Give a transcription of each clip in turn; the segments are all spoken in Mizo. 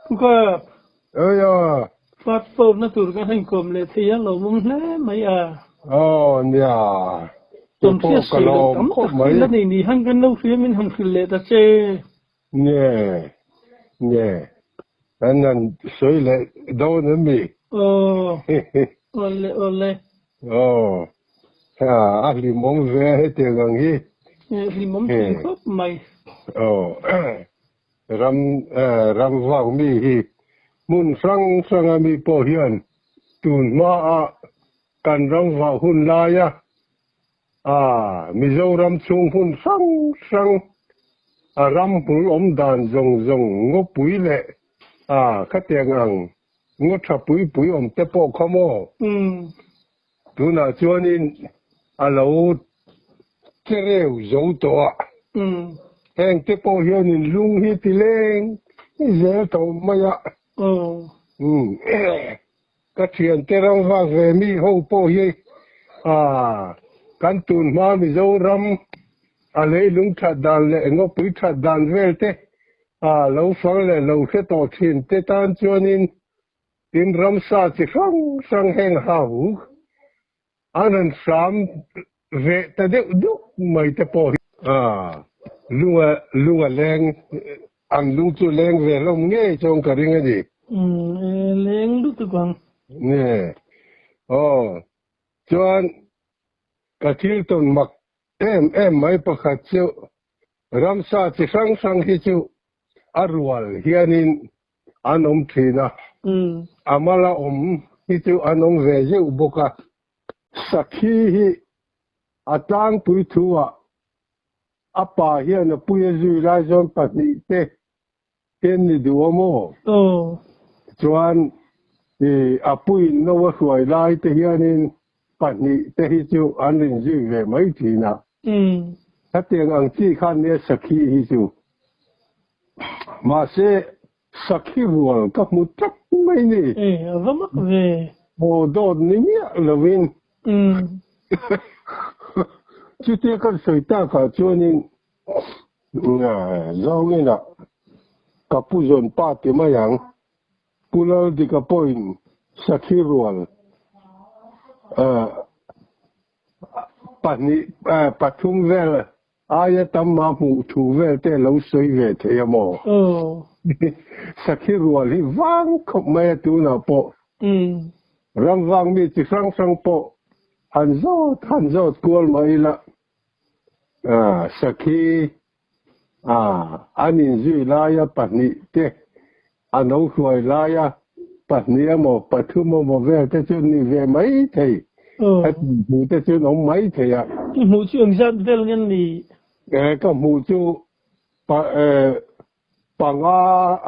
Ka Oi a. Fat phone na tur kan han kawm leh thei a lawmawm hle mai a. Aw nia. Tawn hriat sawi loh tam tak hi la nei ni han kan lo hria min han hrilh leh ta che. Nge nge an han sawi leh dawn em mi? Aw awle awle. Aw a hlimawm ve a hetiang ang hi. Hlimawm thin khawp mai. Aw Ram ram vak mi hi hmun hrang hranga mi pawh hian tun hmaa kan ram vah hun laia a Mizoram chhung hmun hrang hrang a ram hmul awm dan zawng zawng ngawpui leh a khatiang ang ngaw tha pui pui awm te pawh kha maw? Tunah chuanin a lo che reu zo tawh a, heng te pawh hianin lung hi ti leng zel tawh mai a. Ka thiante ram vak ve mi ho pawh hi kan tun hma Mizoram a leilung that dan leh ngawpui that dan vel te lo fang leh lo hre tawh thin te tan chuanin Tin, ramsa chi hrang hrang heng hau an han hram reh ta deuh deuh mai te pawh hi lunga lunga leng an lung chu leng ve hlawm ngei chuan ka ring a ni. Umm leng lutuk ang. Nge aw chuan ka thil tawn mak em em mai pakhat chu ramsa chi hrang hrang hi chu a rual hianin an awm thin a, a mala awm hi chu an awm ve zeuh bawk a. Sakhi hi a tlangpui thu-ah a pa hian a pui a zui lai chuan pahnih te hian ni duh a maw? Chuan a puiin no a hruai lai te hianin pahnih te hi chu an rinzui ve mai thin a. Hetiang ang chi khan nia sakhi hi chu. Mahse, sakhi rual ka hmu tlat mai ni. E, a va mak ve. Haw dawt ni miah lovin. Chutia kan sawi takah chuanin Zawngina ka pu zawn pa ti mai ang. Pu Laldika pawhin sakhi rual pahnih pathum vel Aia tam mah hmuh thu vel te lo sawi ve thei a maw? Sakhi rual hi vang khawp mai a tunah pawh ram vang mi chi hrang hrang pawh han zawt han zawt kual mai ila sakhi an inzui laia pahnih te a no hruai laia pahnih emaw pathum emaw vel te chu ni ve mai thei heti hmuh te chu an awm mai thei a. I hmuh chu engzat vel nge ni? E ka hmuh chu pa e panga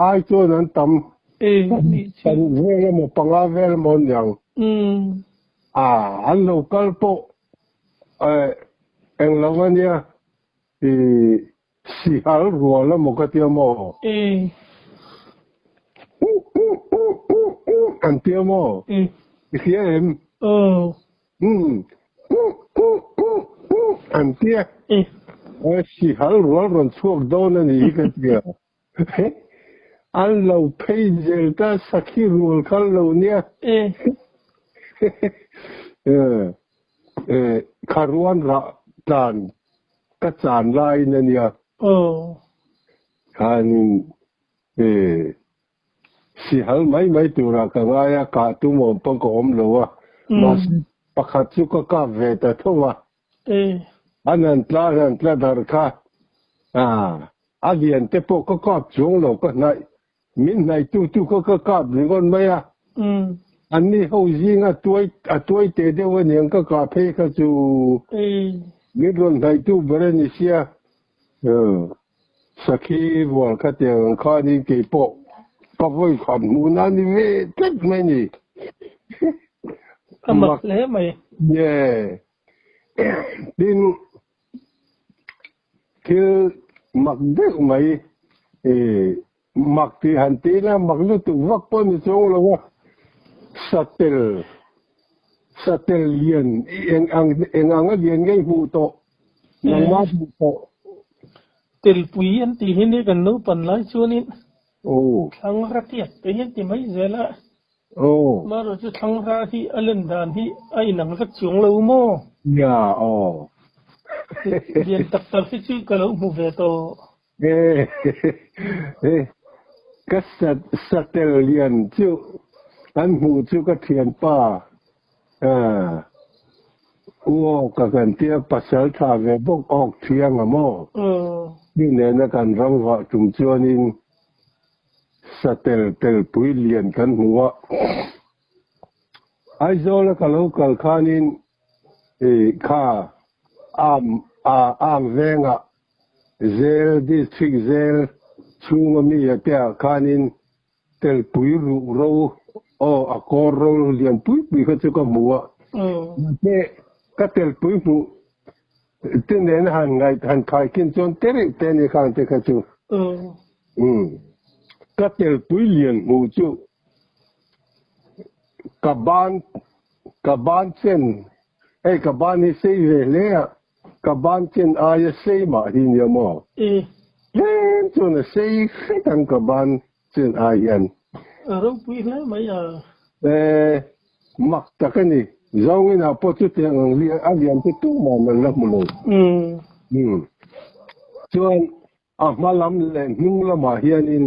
ai chuan an tam E nih chu. Paruk vel emaw panga vel emaw an ni ang. A an lo kal pawh e englo ania i Sihal rual emaw ka tia maw? E. Uh uh uh uh uh an tia maw? E. I hria em? Aw. Um uh uh uh uh an tia. E. Sihal rual rawn chhuak dawn a ni hi ka tia. An lo phei zel ta sakhi rual kha an lo nia. E. E kharuan rah tlan Ka chan laiin a nia. Aw. Khanin e sihal mai mai turah ka ngai a, kah tum awm pawh ka awm lo a, mahse pakhat chu ka kap ve ta tho a. E. An han tla an han tla darh kha a, a lian te pawh ka kap chuang lo ka hnaih, min hnaih tu tu kha ka kap ringawt mai a. Anni ho zinga tuai a tuai teh deuh aniang ka kah phei kha chu. E. Min rawn hnaihtu ber a ni sia. Sakhi rual kha tiang ang khanin kei pawh ka vawi khat hmuh na ni ve tlat mai ni. A mak hle mai. Nge. Tin, thil mak deuh mai i mak tih han tih ila mak lutuk vak pawh ni chuang lo a, satel satel lian eng ang eng anga lian ngei hmuh tawh nangmah hmuh tawh. Telpui an tih hi nia kan naupan lai chuanin. Thlangra tiat te hian ti mai zel a. Marawh chu thlangra hi a len dan hi a inang vek chuang lo maw? Nia aw. Lian tak tak hi chu ka lo hmu ve tawh. Ka satel lian chu an hmuh chu ka thianpa U Awka kan tia pasal tha ve bawk awk thiang a maw? Ni nena kan ram vah tum chuanin satel telpui lian kan hmu a. Aizawla ka lo kal khanin kha am am vengah Zel District Zel chhunga mi a te ah khanin Telpui ruh ro aw a kawr ro lian pui pui kha chu ka hmu a. Mahse ka telpui hmuh te nen han ngaih han khaikhin chuan te reuh te ni khang te kha chu. Umm ka telpui lian hmuh chu ka ban ka ban chen hei ka ban hi sei ve hle a Ka ban chen aia sei mah hi nia maw? Tlem chuan a sei hret ang ka ban chen ai hian. A ropui hle mai a. E, mak tak a ni. Zawngin ah pawh chutiang ang a lian chu tumah an la hmu lo. Umm. Chuan a hma lam leh hnung lamah hianin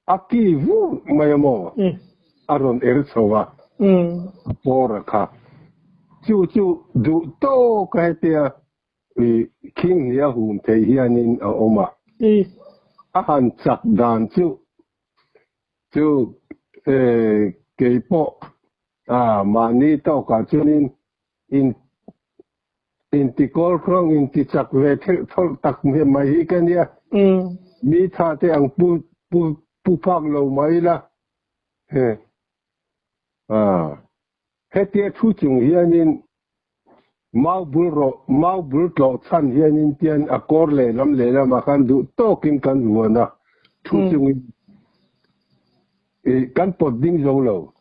A ki vur mai a maw? A rawn er chho a, a pawr a kha. Chu chu duh tawk a hetia khing hnih a hum theih hianin a awm a. A han chak dan chu chu keipawh mahni tawkah chuanin in Intikawl khuang intichak ve theuh thawlh tak mai hi ka nia. Mi tha te ang pu pu pu phak lo mai la. He. Ah. Hetia thu chung hianin mau bul rawh mau bul tlawh chhan hianin tian a kawr lehlam lehlamah khan duh tawkin kan vuan a. Thu chungin I kan pawt ding zo lo.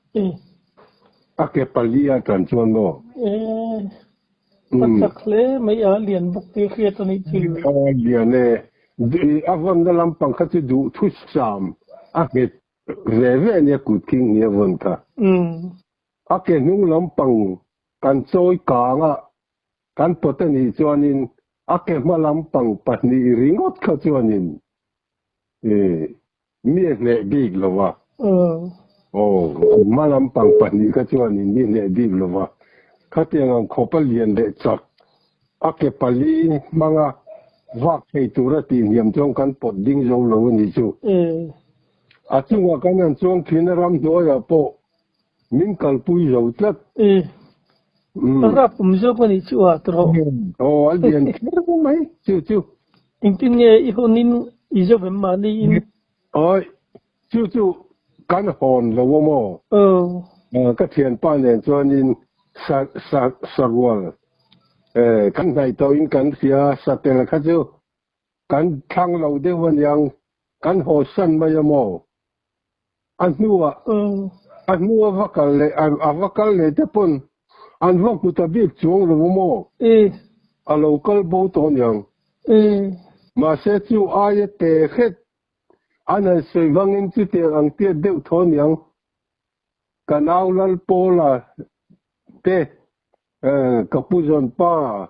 A ke pali a tan chuan maw? A chak hle mai a, lian bawk te hriat a nih chu. A lian e. A vawnna lampang kha chu duh thu sam a nghet ve ve a nia kut khing hi a vawn kha. A ke hnung lampang kan chawi kang a, kan pawt a nih chuanin a ke hma lampang pahnih ringawt kha chuanin Mi a hneh bik lo va. Aw, hma lampang pahnih kha chuanin mi hneh bik lo va. Khatiang ang khawp a lian leh chak, a ke pali hmanga vak thei tura tihhniam chuan kan pawt ding zo lo a nih chu. A chungah kan han chuang thin a, ramhnuaiah pawh min kalpui zo tlat. A rap awm zawk a nih chu a tawh. Aw, a lian kher mai chu chu. Engtin nge i hawnin i zo em mahni in? Awi, chu chu kan hawn lo a maw? Aw. Ka thianpa nen chuanin sa sa sarual kan hnaih tawhin kan hria, satel kha chu kan thlang lo deuh aniang, kan haw san mai a maw? A hnuah a hnu a va kal leh a va kal leh te pawn an va hmu ta bik chuang lo maw? A lo kal bo tawh aniang. Mahse chu aia te hret an han sawi vangin chutiang ang tiat deuh tho aniang. Ka nau Lalpawla te, ka pu Zawnpa,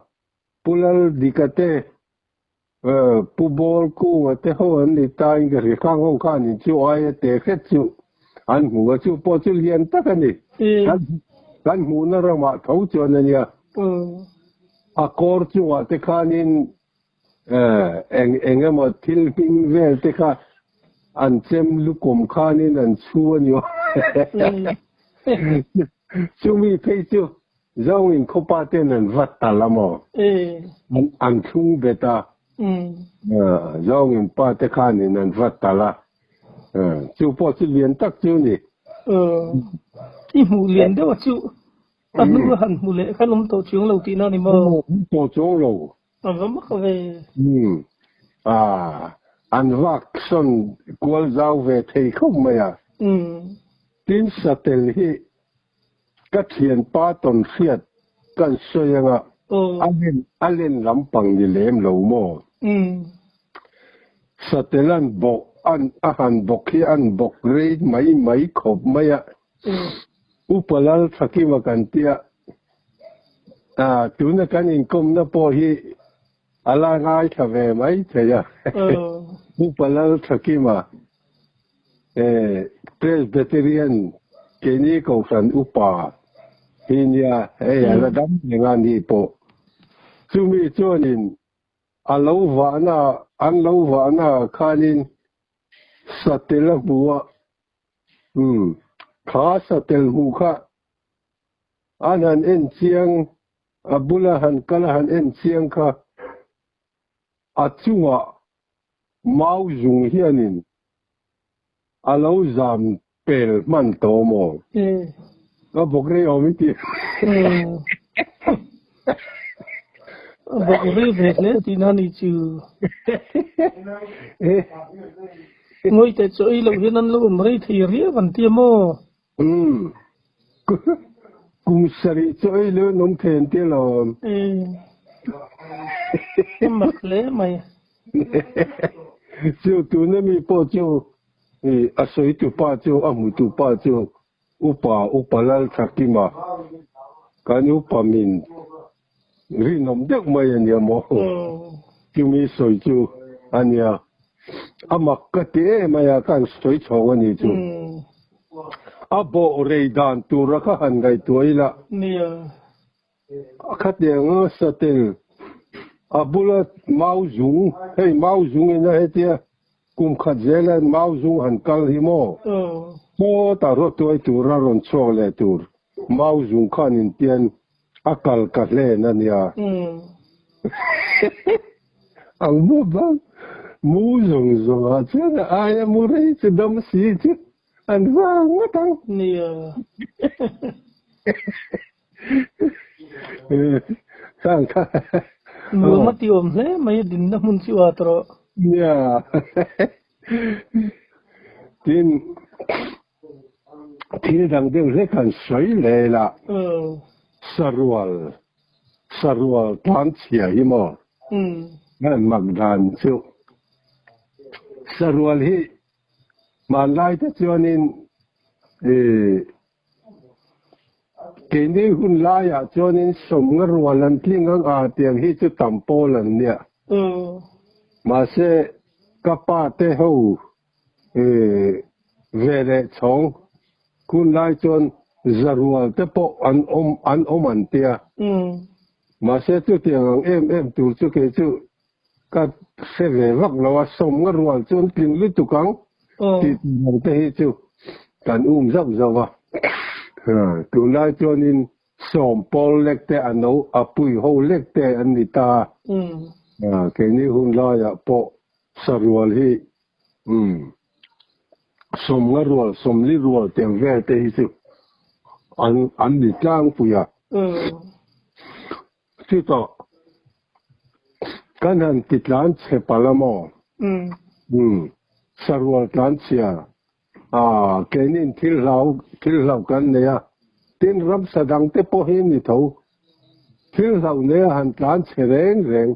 Pu Laldika te, Pu Ball Kunga te ho an ni ta in ka hria khang ho khan in chu aia te hret chu an hmu a chu pawh chu lian tak a ni. Kan hmuhna ramah tho chuan a nia. A kawr chungah te khanin eng eng emaw thil hming vel te kha an chem lukum khanin an chhu a ni. Chumi phei chu Zawngin khawpa ten an vat ta la maw? An thlung bet a. Zawngin pa te khanin an vat ta la. Chu pawh chu lian tak chu ni. I hmuh lian deuh a chu. A hnu a han hmu leh khan awm tawh chuang lo tihna ni maw? Awm tawh chuang lo. A va mak ve. An vak sawn kual zau ve thei khawp mai a. Tin satel hi Ka thianpa tawn hriat kan sawi anga a len lampang ni lem lo maw? Satelan bawh. an a han bawk hi an bawk rei mai mai khawp mai a. Upa Lalthakima kan tia tuna kan inkawmna pawh hi a la ngaithla ve mai thei a. Upa Lalthakima Presbyterian keini Kohhran upa hi nia hei a la dam reng a ni pawh. Chumi chuanin A lo vahna, an lo vahna ah khanin satel a hmu a, umm, kha satel hmuh kha an han en chiang, a bula han kal a han en chiang kha a chungah mau zung hianin a lo zam pel hman tawh maw? Ka bawk rei awm i ti. A bawk rei ve hle tihna ni chu. Ngawi teh chu ei loh hian an lo awm rei thei riau an tia maw? Kum sarih chu ei lo an awm thei an tia lo. A mak hle mai. Chu tuna mi pawh chu a sawi tu pa chu a hmu tu pa chu upa upa Lalthakima kan upa min rinawm deuh mai a nia maw chumi sawi chu a nia a mak ka ti em mai a kan sawi chhawng a ni chu a bawh rei dan tura ka han ngaihtuah ila. A khatiang a satel a bula mau zung, hei mau zung ina hetia kum khat zela mau zung han kal hi maw? Hawtah rawtuai tura rawn chhuak leh tur mau zung khan intian a kal ka hlen a nia. Ang maw bang mu zawng zawng ah chuan a aia mu rei chu dam si chu an vang ngawt ang. Nia. Nuam a ti awm hle mai a dinna hmun chu a tawh. Nia. Tin, thil dang deuh hlek han sawi leh ila. Sarual, sarual tlan chhia hi maw? An mak dan chu. Sarual hi hmanlai te chuanin Keini hun laiah chuanin sawmnga rual an tling ang a tiang hi chu tam pawl an nia. Mahse ka pa te ho ve leh chhawng hun lai chuan zarual te pawh an awm an awm an tia. Mahse chutiang ang em em tur chu kei chu ka hre ve vak lo a, sawmnga rual chu an tling lutuk ang tih tur ang te hi chu kan um zauh zauh a. Tunlai chuanin sawm pawl lek te a no a pui ho lek te an ni ta a, keini hun laiah pawh sarual hi sawmnga rual, sawmli rual tiang vel te hi chu an ni tlangpui a. Chutah kan han ti tlan chhe palh a maw? Umm, sarual tlan chhia. Aaa, keinin thil hlau, thil hlauh kan nei a, tin ramsa dang te pawh hi ni tho. Thil hlauh nei a han tlan chhe reng reng.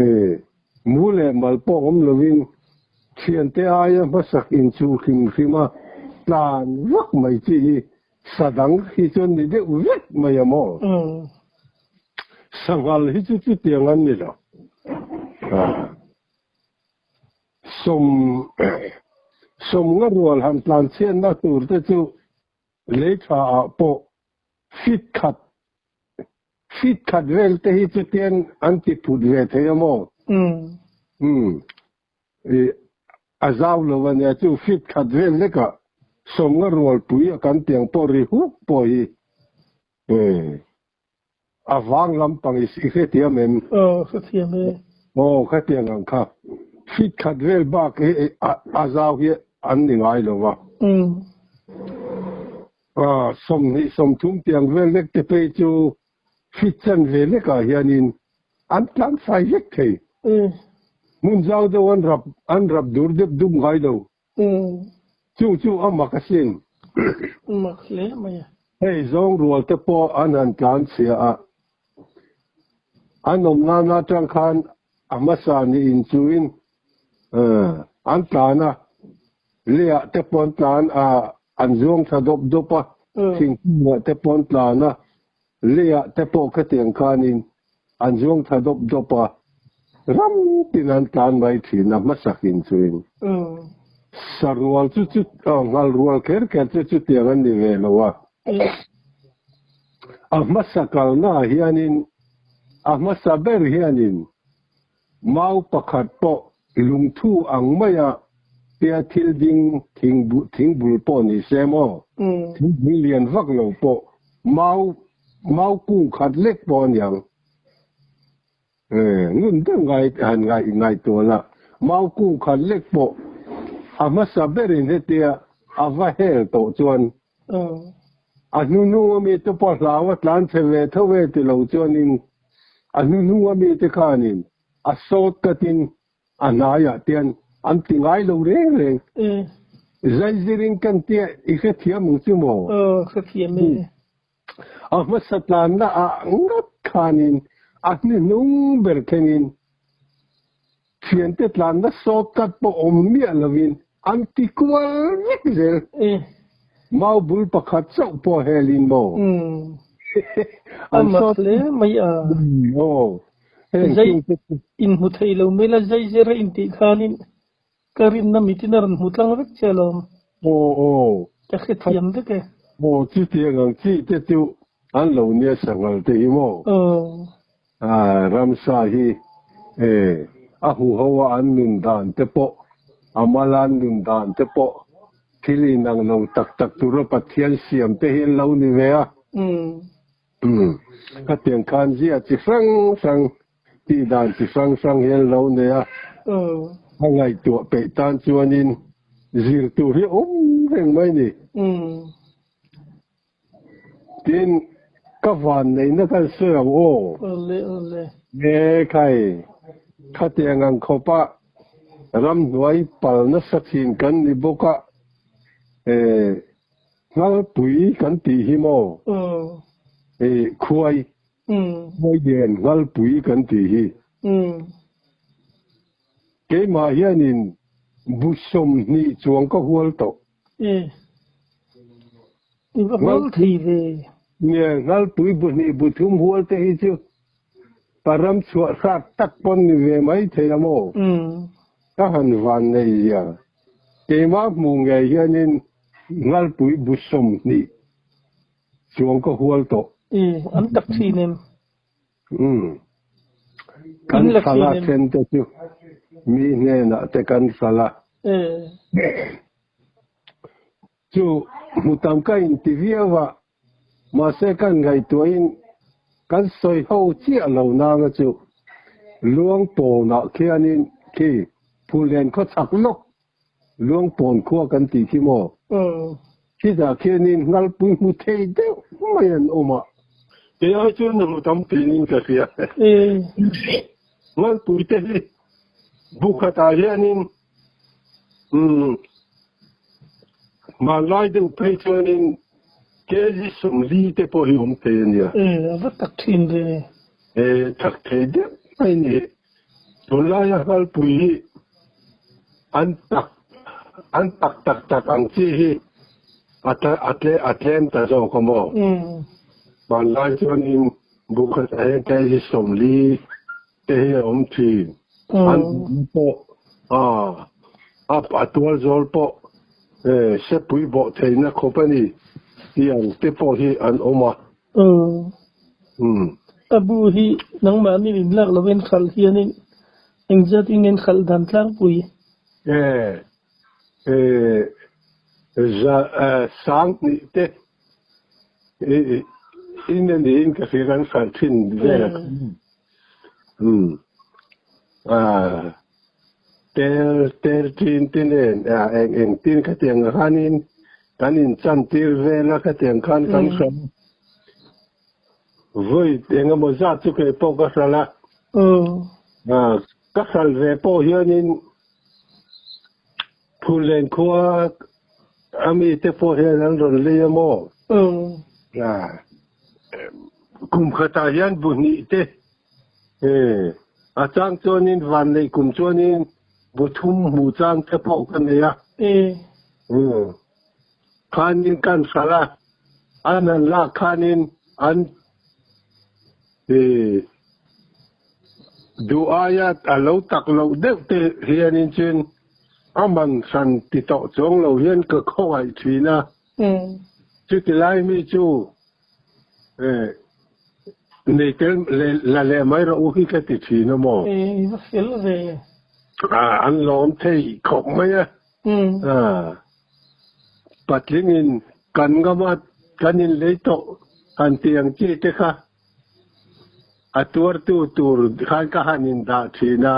Ee, mu leh mal pawh awm lovin thiante aia hmasak inchuh hrim hrim a tlan vak mai chi hi Sa dang hi chuan ni deuh vek mai a maw? Sanghal hi chu chutiang an ni lo. Sawm sawmnga rual han tlan chhiatna tur te chu lei tha ah pawh fit khat fit khat vel te hi chutiang an ti phut ve thei a maw? Umm. A zau lo a nia chu fit khat vel lekah sawmnga rualpui a kan tiang pawh ri huk pawh hi a vang lampang i hrethiam em? Aw hrethiam e. Aw khatiang ang kha fit khat vel bak hi a zau hi an ni ngai lo va. 20 30 tiang vel lek te phei chu fit chan ve lekah hianin An tlang fai vek thei. Hmun zau deuh an rap an rap dur deuh dup ngai lo. Chu chu a mak asin. Mak hle mai a. Hei zawng rual te pawh an han tlan chhia a. An awm nan atang khan a hmasa ni inchuhin. An tlan a, leiah te pawh an tlan a, an zuang thla dawp dawp a, thingkungah te pawh an tlan a, leiah te pawh khatiang khanin an zuang thla dawp dawp a, ram tin an tlan mai thin a hmasakin chuin. Sarual chu chu nghal rual kher kher chu chutiang an ni ve lo a. A hmasa kalnaah hianin a hmasa ber hianin Mau pakhat pawh lungthu ang maia tia thil ding thingbul pawh ni se maw, thingbul lian vak lo pawh mau mau kung khat lek pawh a niang. Ngun deuh ngai han ngaih ngaihtuah la, mau kung khat lek pawh a hmasa berin hetia a va hel tawh chuan A hnuhnung ami te pawh hlau a tlan chhe ve tho e ti lo chuanin a hnuhnung ami te khanin a sawt katin a hnaiah tian an ti ngai lo reng reng. Zaizirin kan tia i hrethiam ang chu maw? Aw, hrethiam e. A hmasa tlanna ah ngat khanin a hnuhnung ber thlengin Thiante tlanna sawt kat pawh awm miah lovin an ti kual vek zel. Mau bul pakhat chauh pawh helin maw? An sawt hle mai a. Aw. Heng chungte chu. In hmu thei lo mai la zai zir a intih khanin ka rinna mitin a rawn hmu tlang vek che alawm. Aw aw. Ka hrethiam vek e. Aw chutiang ang chi te chu an lo nia sanghal te hi maw? Aw. Ramsa hi a huho a an nun dan te pawh, a mal an nun dan te pawh thil inang lo tak tak tura Pathian siam te hi an lo ni ve a. Khatiang khan zia chi hrang hrang, tih dan chi hrang hrang hi an lo nei a. A ngaihtuah peih tan chuanin zir tur hi awm reng mai ni. Tin, ka van neihna kan sawi ang aw. Awle, awle. E khai, khatiang ang khawpa ramhnuai pal nasa thin kan ni bawk a, e, Nghalpui kan tih hi maw? E, khuai, khuai nen Nghalpui kan tih hi. Keimah hianin bu 20 chuang ka hual tawh. E. I va hual thei ve. Nge, Nghalpui bu hnih bu thum hual te hi chu param chhuah hrat tak pawn ni ve mai thei a maw? Ka han van nei zia. Keimah hmuh ngei hianin Nghalpui bu 20 chuang ka hual tawh. E, an tak thin em? Umm. Kan sala then te chu mi hnenah te kan sala. Chu hmu tam ka inti viau a, mahse kan ngaihtuahin kan sawi ho chiah lo nanga chu Luangpawnah khianin khi Phullen khaw chak lawk Luangpawn khua kan tih khi maw? Khitah khianin Nghalpui hmu thei deuh mai an awm a. Kei ai chuan hmu tam tiin ka hria. Nghalpui te hi bu khatah hianin umm hmanlai deuh phei chuanin kg 40 te pawh hi awm thei a nia. A va tak thin ve. E tak thei deuh mai ni. Tunlaia Nghalpui hi an tak an tak tak tak ang chi hi a a tlem ta zawk a maw? Hmanlai chuanin bukhat ah hian kg 40 te hi a awm thin. An pawh a a tual zawl pawh sepui bawh theihna khawp a ni tih ang te pawh hi an awm a. A bu hi nangmahni in lak lovin khalh hianin engzat in ngen khalh dan tlangpui? E, e, za, sang hnih te in a niin ka hria kan khalh thin vel a. Tel, tel tin te nen eng eng tin khatiang khanin kan inchantir vel a khatiang khan kan hral a. Vawi eng emaw zat chu kei pawh ka hral a. Ka hral ve pawh hianin Phullen khua a mite pawh hian an rawn lei a maw? Kum khatah hian bu hnih te a chang chuanin vanneih kum chuanin Bu thum hmuh chang te pawh ka nei a. Umm. Khanin kan hralh a, an han lak khanin an ih duh aia a lo tak loh deuh te hianin chuan a man hran ti tawh chuang lo hian ka khawngaih thin a. Chuti lai mi chu Nei tel la leh mai rawh u hi ka ti thin a maw? I va fel ve. An lawm thei khawp mai a. Patlingin kan ngam a, kan inlei tawh han ti ang chi te kha a tuartu tur khan ka han indah thin a.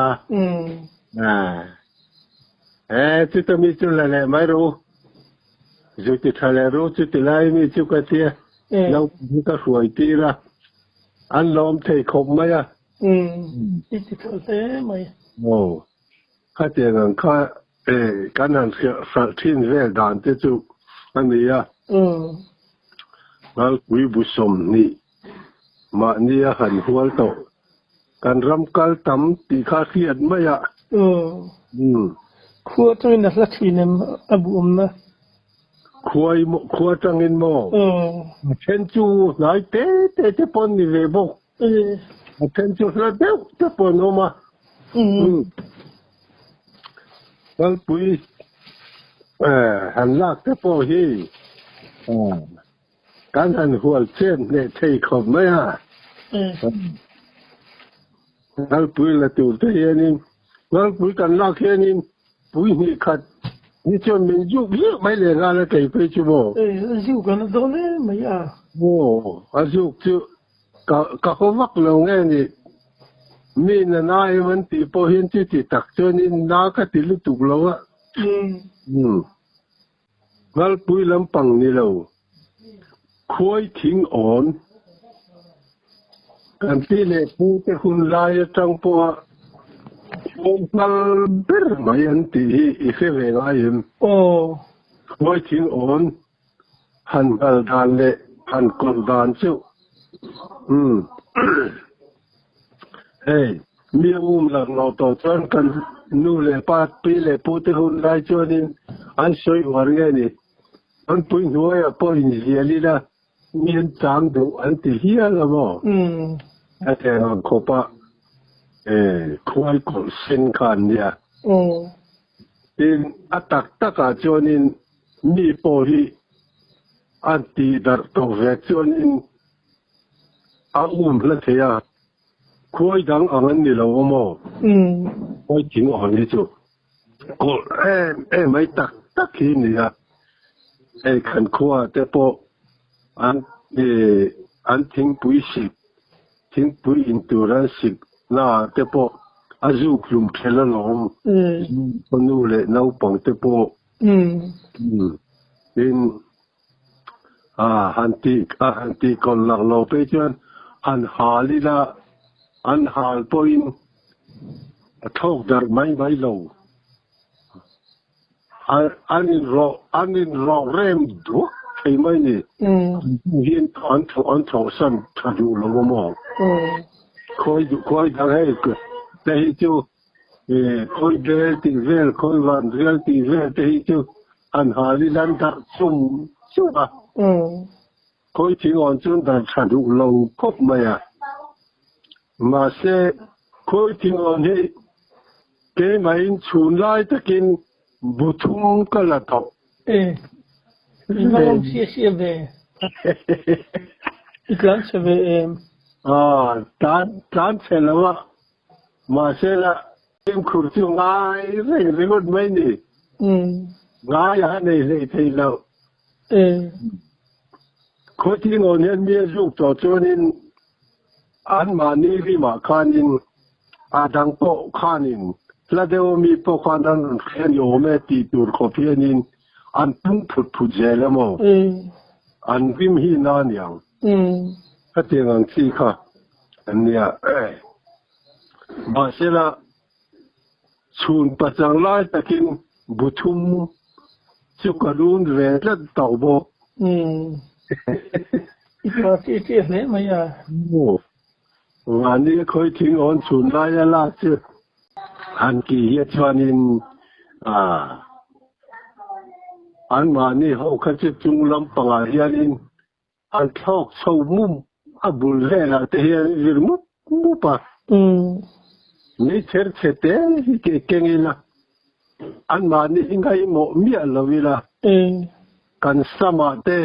Chuta mi chu la leh mai rawh u. Zu ti tha leh ru chu ti lai mi chu ka tia naupang hi ka hruai tir a, an lawm thei khawp mai a. Umm, i ti tha hle mai. Aw, khatiang ang kha kan han hralh thin vel dan te chu a ni a. Ngalpui bu 20 mahni a han hual tawh. Kan ram kal tam tih kha hriat mai a. Umm. Khua atangin a hla thin em a bu awmna? Khuai maw, khua atangin maw? A then chu hnai te te te pawn ni ve bawk. A then chu hla deuh te pawn awm a. Umm. Kalpui han lak te pawh hi Kan han hual chet hneh thei khawp mai a. Ngalpui la tur te hianin, ngalpui kan lak hianin pui hnih khat hi chuan min zuk zuk mai leh nghal a kei phei chu maw? A zuk an a dawn em mai a. Aw, a zuk chu ka ka haw vak lo nge ni. Mi na na em an tih pawh hian chuti tak chuanin na ka ti lutuk lo a. Umm. Ngalpui lampang ni lo, khuai thing awn kan pi leh pu te hun lai atang pawha khuai nghal ber mai an tih hi i hre ve ngai em? Aw. Khuai thing awn han nghal dan leh han kawlh dan chu umm hei mi a um lak loh tawh chuan kan nu leh pa pi leh pu te hun lai chuanin an sawi uar nge ni an pui hnuaiah pawh inzial ila mi an chang duh an ti hial a maw? A theng ang khawp a khuai kawlh sen kha an nia. Tin a tak takah chuanin mi pawh hi an tih darh tawh ve chuanin a um hla thei a, khuai dang ang an ni lo a maw? Khuai thing awn hi chu kawlh em em mai tak tak hi a ni a, hei kan khua te pawh an an thingpui sik, thingpui in tur an sik na ah te pawh a zuk hlum thelh alawm, nu leh naupang te pawh. Tin, A han ti a han ti kawl lak lo phei chuan han hal ila an hal pawhin a thlawk darh mai mai lo. An inrawh an inrawh rem duak thei mai ni. Hian an thlawh an thlawhsan tha duh lo a maw? Khawi duh khawi dang hei te hi chu khawi bel tih vel khawi van rial tih vel te hi chu An hal i lan darh chum chum a, khawi thing awn chuan darh tha duh lo khawp mai a. Mahse, khawi thing awn hi keimahin chhun lai takin bu thum ka la tawh. E, i va awm siah siah ve. I tlan chhe ve em? Aw, tlan tlan chhe lo a. Mahse la, fimkhur chu ngai reng ringawt mai ni. Ngai a nei hlei thei lo. Khawthing awn hian mi a zuk tawh chuanin anmahni rimah khanin a dang pawh khanin hla deuh ami pawh khan an rawn hria ni awm e tih tur khawp hianin an pung phut phut zel a maw? An rim hi na aniang. Khatiang ang chi kha an nia. Mahsela, chhun pachang lai takin bu thum chu ka run ve tlat tawh bawk. I pa tih tih hle mai a. Mahni khawi thing awn chhun laia lak chu. Han tih hi chuanin anmahni ho kha chu chung lampangah hianin an thlawk chho mum a bul velah te hian vir mup mup a. Mei chher chhe te hi ke keng ila anmahni hi ngaihmawh miah lo ila kan samah te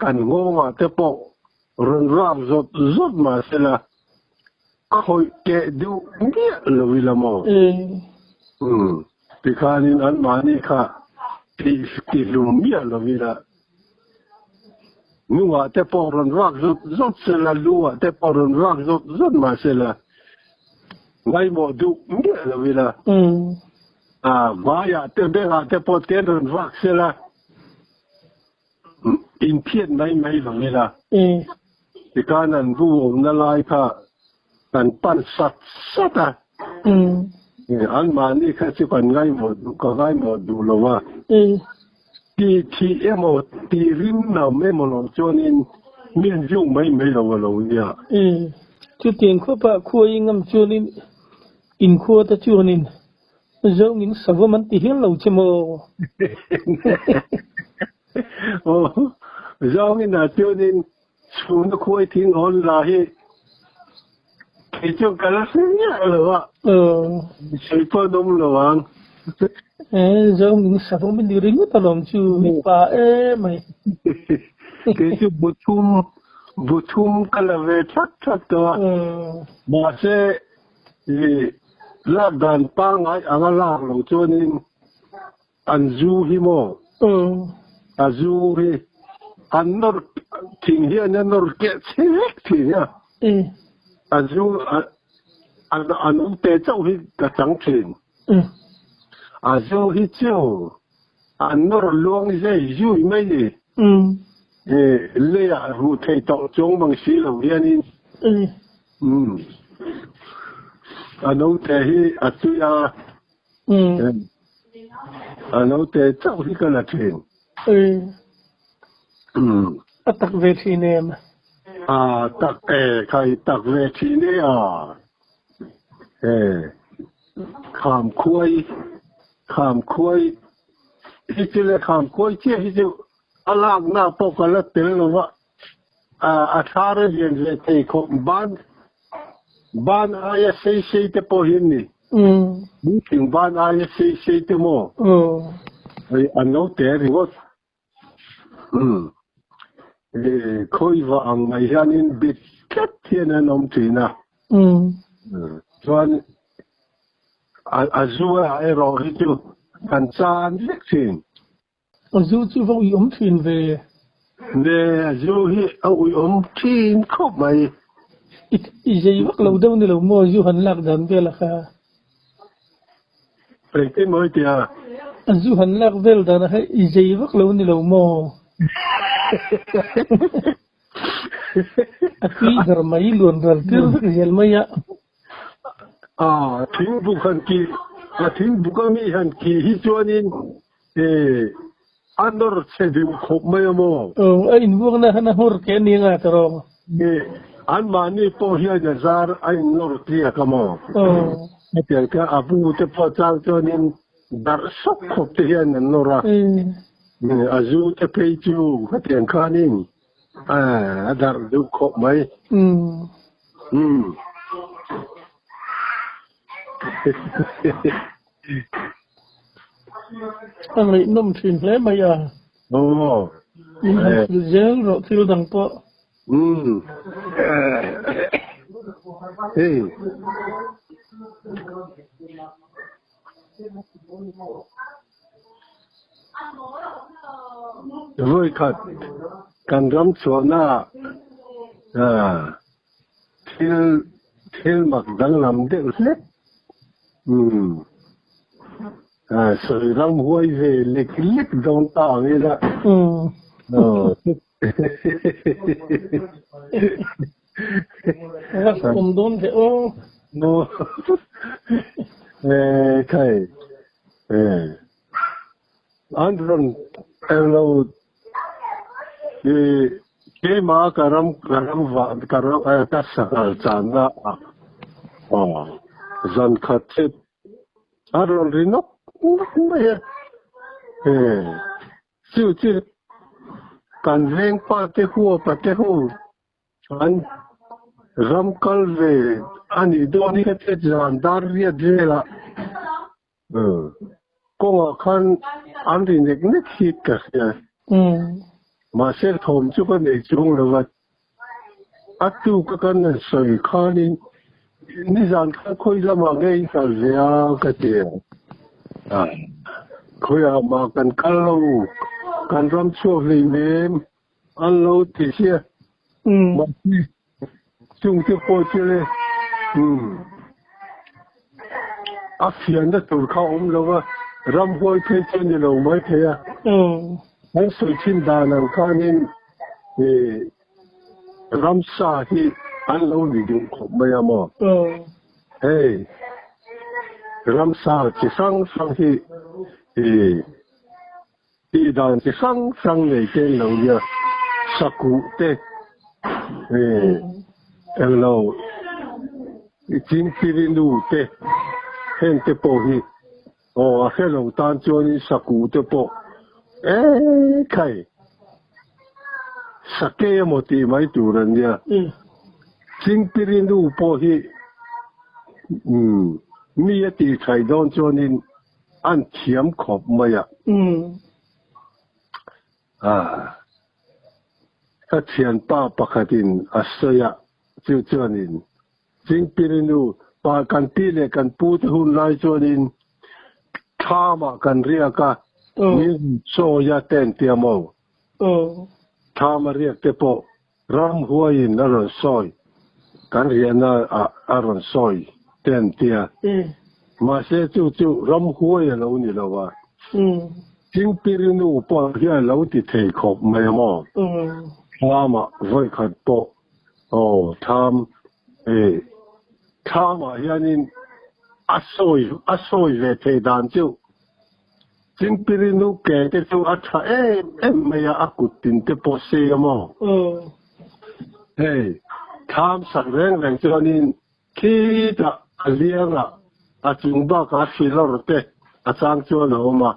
kan nghawngah te pawh rawn rap zawt zawt mahsela Khawih keh deuh miah lo ila maw? Umm, tikhanin anmahni kha tih tihlum miah lo ila. Nungah te pawh rawn vak zawt zawt sela, luah te pawh rawn vak zawt zawt mah sela, ngaimawh duh miah lo ila. Ah, hmaiah te, bengah te pawh ten rawn vak sela, Inphiat mai mai lo ila. Tikhan an bu awmna lai kha kan pan sat sat a. Anmahni kha chu kan ngaimawh duh, ka ngaimawh duh lo a. Tih thih emaw, tih rim nam emaw lo chuanin min zuk mai mai lo a lo nia. Chutiang khawpah khua i ngam chuanin inkhua te chuanin Zawngin savawm an ti hial lo che maw? Aw, zawngin ah chuanin chhuna khuai thing awn la hi kei chu ka la hre miah lo a, sawi pawh an awm lo ang. Zawngin savawm i ni ringawt alawm chu i pa emai. Kei chu buthum, buthum ka la ve that that tawh a, mahse I lak dan pangngai anga lak lo chuanin an zu hi maw? A zu hi an nawr thing hian a nawr keh chhe vek thin a. A zu an awm te chauh hi ka chang thin. A zu hi chu an nawr luang zei zui mai ni. Leiah ruh thei tawh chuang mang si lo hianin. Umm. A naute hi a tui a. Umm. A naute chauh hi ka la thin. Umm. A tak ve thin em? A tak e, khai tak ve thin e a. E. Kham khuai, kham khuai hi chu le kham khuai chiah hi chu a lakna pawh ka la tel lo va. A thar a lian ve thei khawp ban ban aia sei sei te pawh hi an ni. Thing ban aia sei sei te maw? An lo te ringawt. Khawi vah ang mai hianin bit tlat hian an awm thin a. Chuan a zu ah erawh hi chu kan chan vek thin. A zu chu va uiawm thin ve. Ne, a zu hi a uiawm thin khawp mai. I zei vak lo deuh ni lo maw zu han lak dan vel a kha? Engtin maw i tia? A zu han lak vel dan a kha i zei vak lo ni lo maw? A tui ber mai luan ral tir vek zel mai a. A thingbuk han kih, a thingbuk a mi han kih hi chuanin a nawr chhe deuh khawp mai a maw? Aw, a invuakna khan a hmur ke ni anga ka rawng. Anmahni pawh hian a zar a innawr tliak a maw? Aw. Hetiang kha a bu te pawh chang chuanin darh sawk khawp te hian an nawr a. A zu te phei chu hetiang khanin A darh deuh khawp mai. Umm. A ngaihnawm thin hle mai a. Aw. Min han thil zel rawh thil dang pawh. Umm. Hei. Vawikhat kan ram chhuahna ah thil thil mak danglam deuh hlek sawi ram huai ve lek lek dawn ta ang ila. Awm dawn ve aw. Khai an rawn englo keimah ka ram ka ram vah ka ram ka sanghal channa ah zan khat chu. A rawn ri nawk nawk mai a. Chu chu kan veng pa te huapa te ho an ram kal ve a nih dawn hi heti zan dar riat velah kawngah khan an ri nek nek hi ka hria. Mahse thawm chu ka nei chuang lo va, a tuk a kan han sawi khanin nizan khan khawi lamah nge in kal ve a ka ti a. Khawiah mah kan kal lo, kan ram chhuak hleinem an lo ti sia. Mahse chungte pawh chu le a fianna tur kha a awm lo va, ramhuai phei chu a ni lo maithei a. An sawi thin dan ang khanin ramsa hi an lo ni duh khawp mai a maw? Hei ramsa chi hrang hrang hi tih dan chi hrang hrang nei te an lo nia, sakuh te englo chingpiri nu te heng te pawh hi aw a hre lo tan chuanin sakuh te pawh ekhai sakei emaw tih mai tur an nia, chingpiri nu pawh hi mi a tih thaih dawn chuanin An thiam khawp mai a. Ka thianpa pakhatin a sawi a, chu chuanin Chingpirinu pa kan pi leh kan pu te hun lai chuanin thlamah kan riak a, min sawi a te an tia maw? Thlam a riak te pawh ramhuaiin a rawn sawi, kan riahna ah a rawn sawi te an tia. Mahse chu chu ramhuai a lo ni lo a, Chingpirinu pawh hian a lo ti thei khawp mai a maw? Thlamah vawikhat pawh aw thlam e thlamah hianin a sawi a sawi ve thei dan chu Chingpiri nu ke te chu a tha em em mai a, a kut tin te pawh sei a maw? Hei, thlam sak reng reng chuanin khitah a liangah a chung bakah a filawr te a chang chuan a awm a,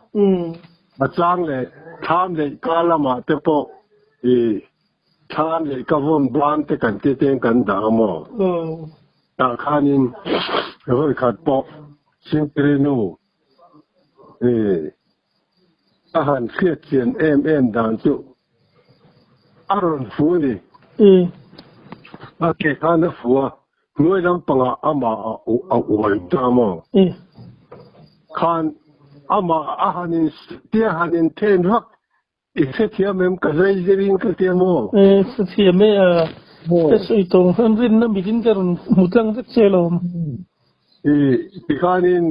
a chang leh thlam leh ka lamah te pawh i thlam leh ka vawn ban te kan ti teng kan dah a maw? Tah khanin vawikhat pawh Chingpiri nu A han hriat chian em em dan chu a rawn fu a ni. A ke khan a fu a, hnuai lampangah amah a uai ta maw? Khan amah a han in tia han inthen vak I hrethiam em ka zai zirin ka tia maw? E, hrethiam e a. Ka sawi tawng hian rinna mitin ka rawn hmu tlang vek che lawm. I tikhanin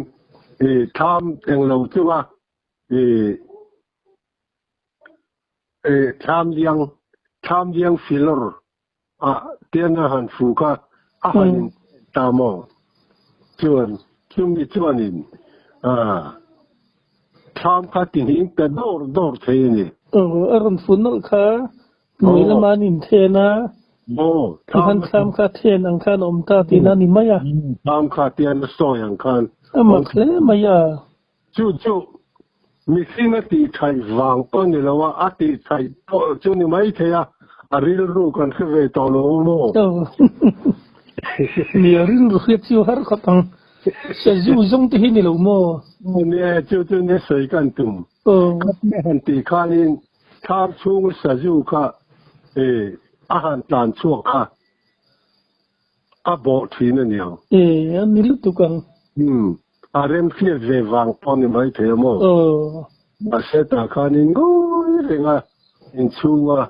i thlam englo chunga i i thlam liang thlam liang filawr a tian a han fu kha a han in ta maw? Chuan chumi chuanin a thlam kha tihning ta dawr dawr thei a ni. Aw, a rawn fu nawlh kha hnuai lama an inthen a, tihan thlam kha then ang khan a awm ta tihna a ni mai a. Thlam kha tian a sawi ang khan. A mak hle mai a. Chu chu mihring a tihchhaih vang pawh ni lo a, a tihchhaih pawh chu ni mai thei a, a rilru kan hre ve tawh lo maw? Mi a rilru hriat chu har khawp ang. Sazu zawng te hi ni lo maw? Nia, chu chu nia sawi kan tum. Ka pi han tih khanin thlam chhunga sazu kha a han tlan chhuak a. A bawh thin a niang. E, a ni lutuk ang. Umm, a remhriat ve vang pawh ni mai thei a maw? Aw. Mahse tah khanin ngawi renga inchhunga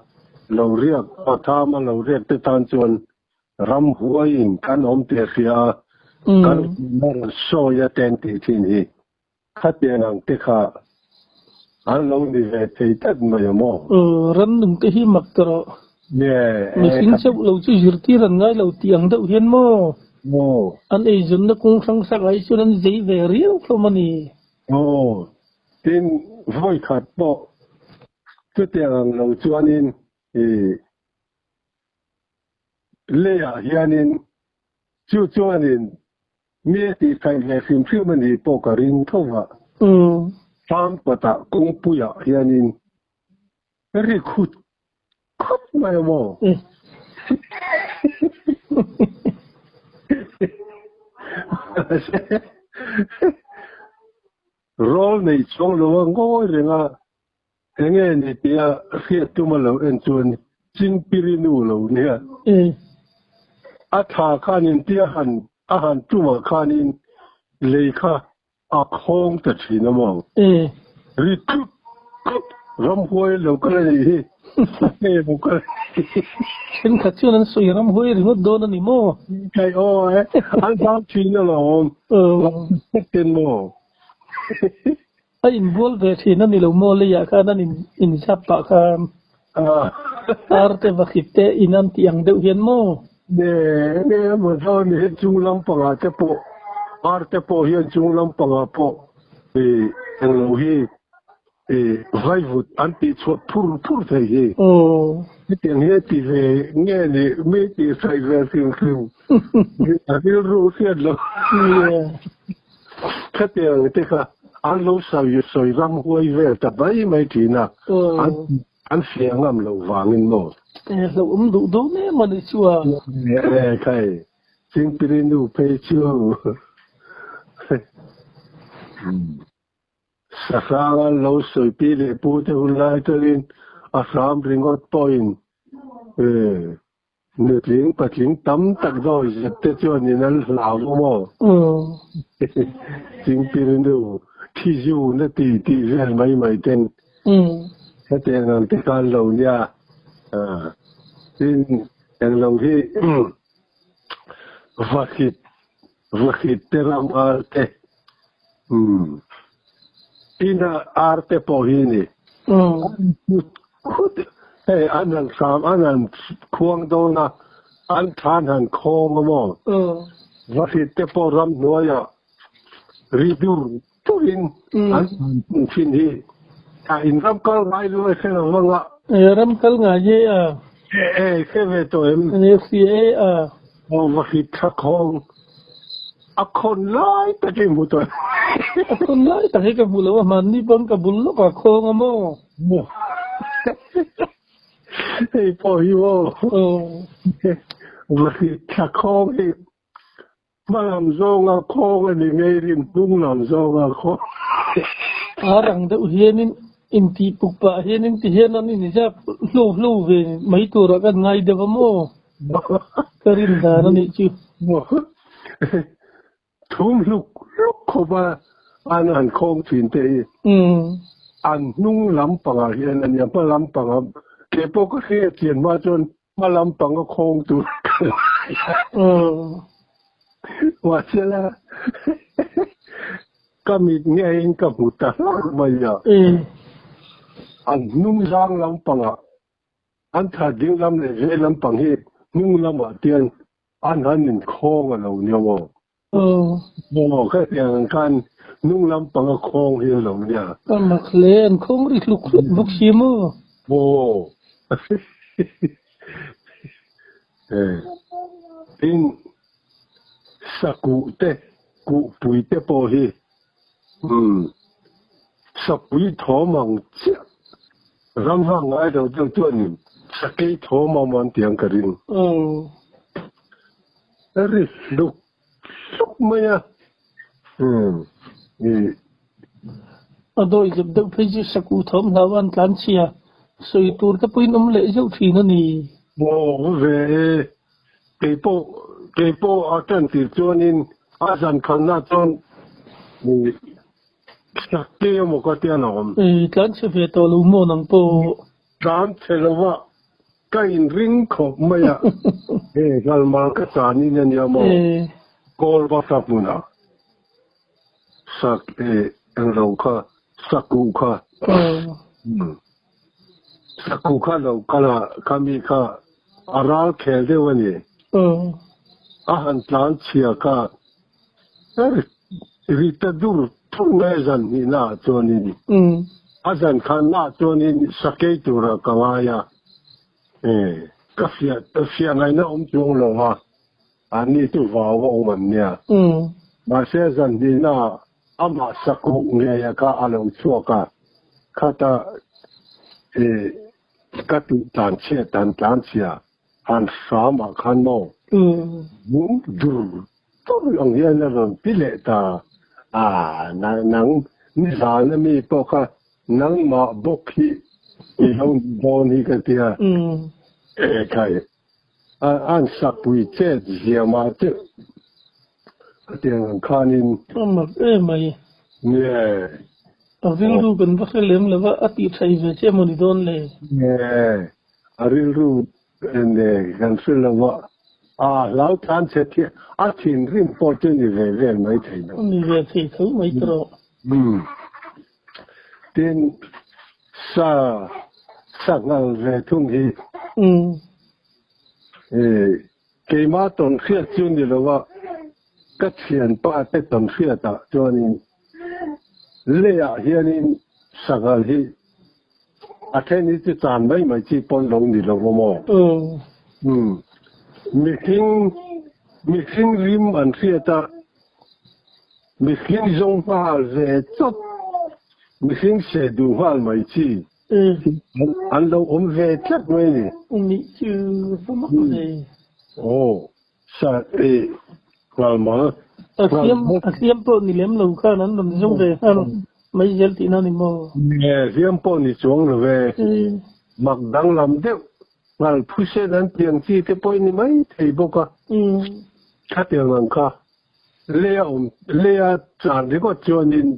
lo riak, aw thama lo riak te tan chuan ramhuaiin kan awm teh hria a, kan rawn sawi a ten tih thin hi. Khatiang ang te kha an lo ni ve thei tlat mai a maw? Aw, rannung te hi mak ta rawh. Mihring chauh lo chu zirtir an ngai lo tih ang deuh hian maw? Maw. An eizawnna kawng hrang hrang ah hi chuan an zei ve riau hlawm a ni. Aw, tin vawi khat pawh chutiang ang lo chuanin i leiah hianin chu chuanin. Mi a tih thaih ve hrim hrim a nih pawh ka ring tho va. Farm kawtah kawngpuiah hianin ri khut khut mai a maw? Rawl nei chuang lo a ngawi reng a, enge ni tia hriat tum a lo en chuan Chingpiri nu lo nia. A thla khanin tia han a han tumah khanin lei kha a khawng ta thin a maw? Ri tlut tlut ramhuai lo kal a nih hi, nge lo kal a nih hi. Thenkhat chuan an sawi ramhuai ringawt dawn a ni maw? Kai aw e, an zam thin alawm. Ten maw? A inbual ve thin a ni lo maw leiah khan an inzap pah khan ar te vakhit te in an tih ang deuh hian maw? Ne ne emaw chuan hi chung lampangah te pawh ar te pawh hian chung lampangah pawh ih englo hi ih vaivut an tih chhuah phur phur thei hi. Hetiang hi a ti ve nge ni mi tih hraih ve hrim hrim a rilru hriat lo. Khatiang te kha an lo sawi sawi ram huai vel ta mai mai thin a, an an fiah ngam loh vangin maw? E hlauhawm duh dawn em a ni chu a. E khai, Chingpiri nu phei chu Sahrang an lo sawi pi leh pu te hun lai tawhin a hram ringawt pawhin e Nutling patling tam tak dawi zet te chuan in an hlau a maw? Chingpir nu thi zu na ti tih vel mai mai ten hetiang ang te khan lo nia. Tin, englo hi vakhit vakhit te ram ar te ina ar te pawh hi ni. Khut hei an han hram an han khuang dawn a, an thlan han khawng a maw? Vahrit te pawh ramhnuaiah ri dur durin an han pung thin hi. A in ram kal ngai lo e hre lo vang a. E ram kal ngai e a. E e hre ve tawh em? E hria e a. Aw vahrit thla khawng. A khawn lai tak hi hmu tawh. A khawn lai tak hi ka hmu lo a, hmanni pawn ka bul lawk a khawng a maw? Maw. Hei pawh hi maw? Vahrit thla khawng hi hma lam zawnga khawng a ni ngei rin hnung lam zawnga khawng. A rang deuh hianin intih puk pah hianin ti hian an inzap hlo hlo ve mai turah kan ngai deuh a maw? Ka rin dan a nih chu. Thum hluk hluk khawp a an han khawng thin te hi an hnung lampangah hian a nia, hma lampangah kei pawh ka hriat chian hma chuan hma lampanga khawng tur ka ngai a. Mahsela ka mit ngeiin ka hmu ta hlauh mai a, an hnung zang lampangah An thla ding lam leh vei lampang hi hnung lamah tian an han inkhawng a lo nia maw? Aw, khatiang ang khan hnung lampang a khawng hi a lo nia. Ka mak hle, an khawng ri hluk hluk bawk si maw? Aw, tin sakuh te, kuhpui te pawh hi Sapui thawm ang chiah ram vang ngai lo deuh chuanin sakei thawm a awm an tih ang ka ring. A ri hluk hluk mai a. A dawi zep deuh phei chu saku thawm hlau an tlan chhia sawi tur te pawhin awm leh zeuh thin a ni. Aw ve e, Keipawh keipawh a tan tir chuanin a zan khalna chuan Sakte emaw ka tia lo awm. I tlan chhe ve tawh lo maw nang pawh? Tlan chhe lo a, ka inring khawp mai a, he Ngalmal ka chanin a nia maw? Kawl basa hmunah sak englo kha sakuh kha Sakuh kha lo kal a, khami kha a ral khel deuh a ni. A han tlan chhia kha ri ta dur thur nge zan hnihna ah chuanin a zan khanna ah chuanin sakei tura ka ngai a, ka fiah fiah ngaihna awm chuang lo a, anni chu vau a awm an nia. Mahse zan hnihna amah sakuh ngeia kha a lo chhuak a, khata i ka tih tlan chhiat han tlan chhia han hram ah khan maw bum dur dur ang hian a rawn pi leh ta a, nang nizan ami pawh kha nangmah bawk hi i lo ni dawn hi ka tia, ekhai an sapui chet zia mah chu a tiang ang khanin. A mak em mai. Nge. A rilru kan va hre lem lo va, a tih thaih ve che emaw ni dawn le? Nge. A rilru ne kan hre lo va, a hlau tlan che khi a thinrim pawh chu ni ve vel mai thei lo. Ni ve thei tho mai ta rawh. Umm. Tin, sa sanghal ve thung hi. Umm. Keimah tawn hriat chu ni lo a, ka thianpa te tawn hriatah chuanin leiah hianin sanghal hi a then hi chu chan mai mai chi pawn lo ni lo maw? Umm. Mihring mihring rim an hriat a, mihring zawng nghal ve chawp, mihring seh duh nghal mai chi. An lo awm ve tlat mai ni. Nih chu va mak ve. Aw, sa e nghal mal. A hliam a hliam pawh ni lem lo khan an rawn zawng ve nghal mai zel tihna ni maw? Nge, hliam pawh ni chuang lo ve. Mak danglam deuh nghal phusen an tiang chi te pawh i ni mai thei bawk a. Khatiang ang kha lei a awm lei a chan ringawt chuanin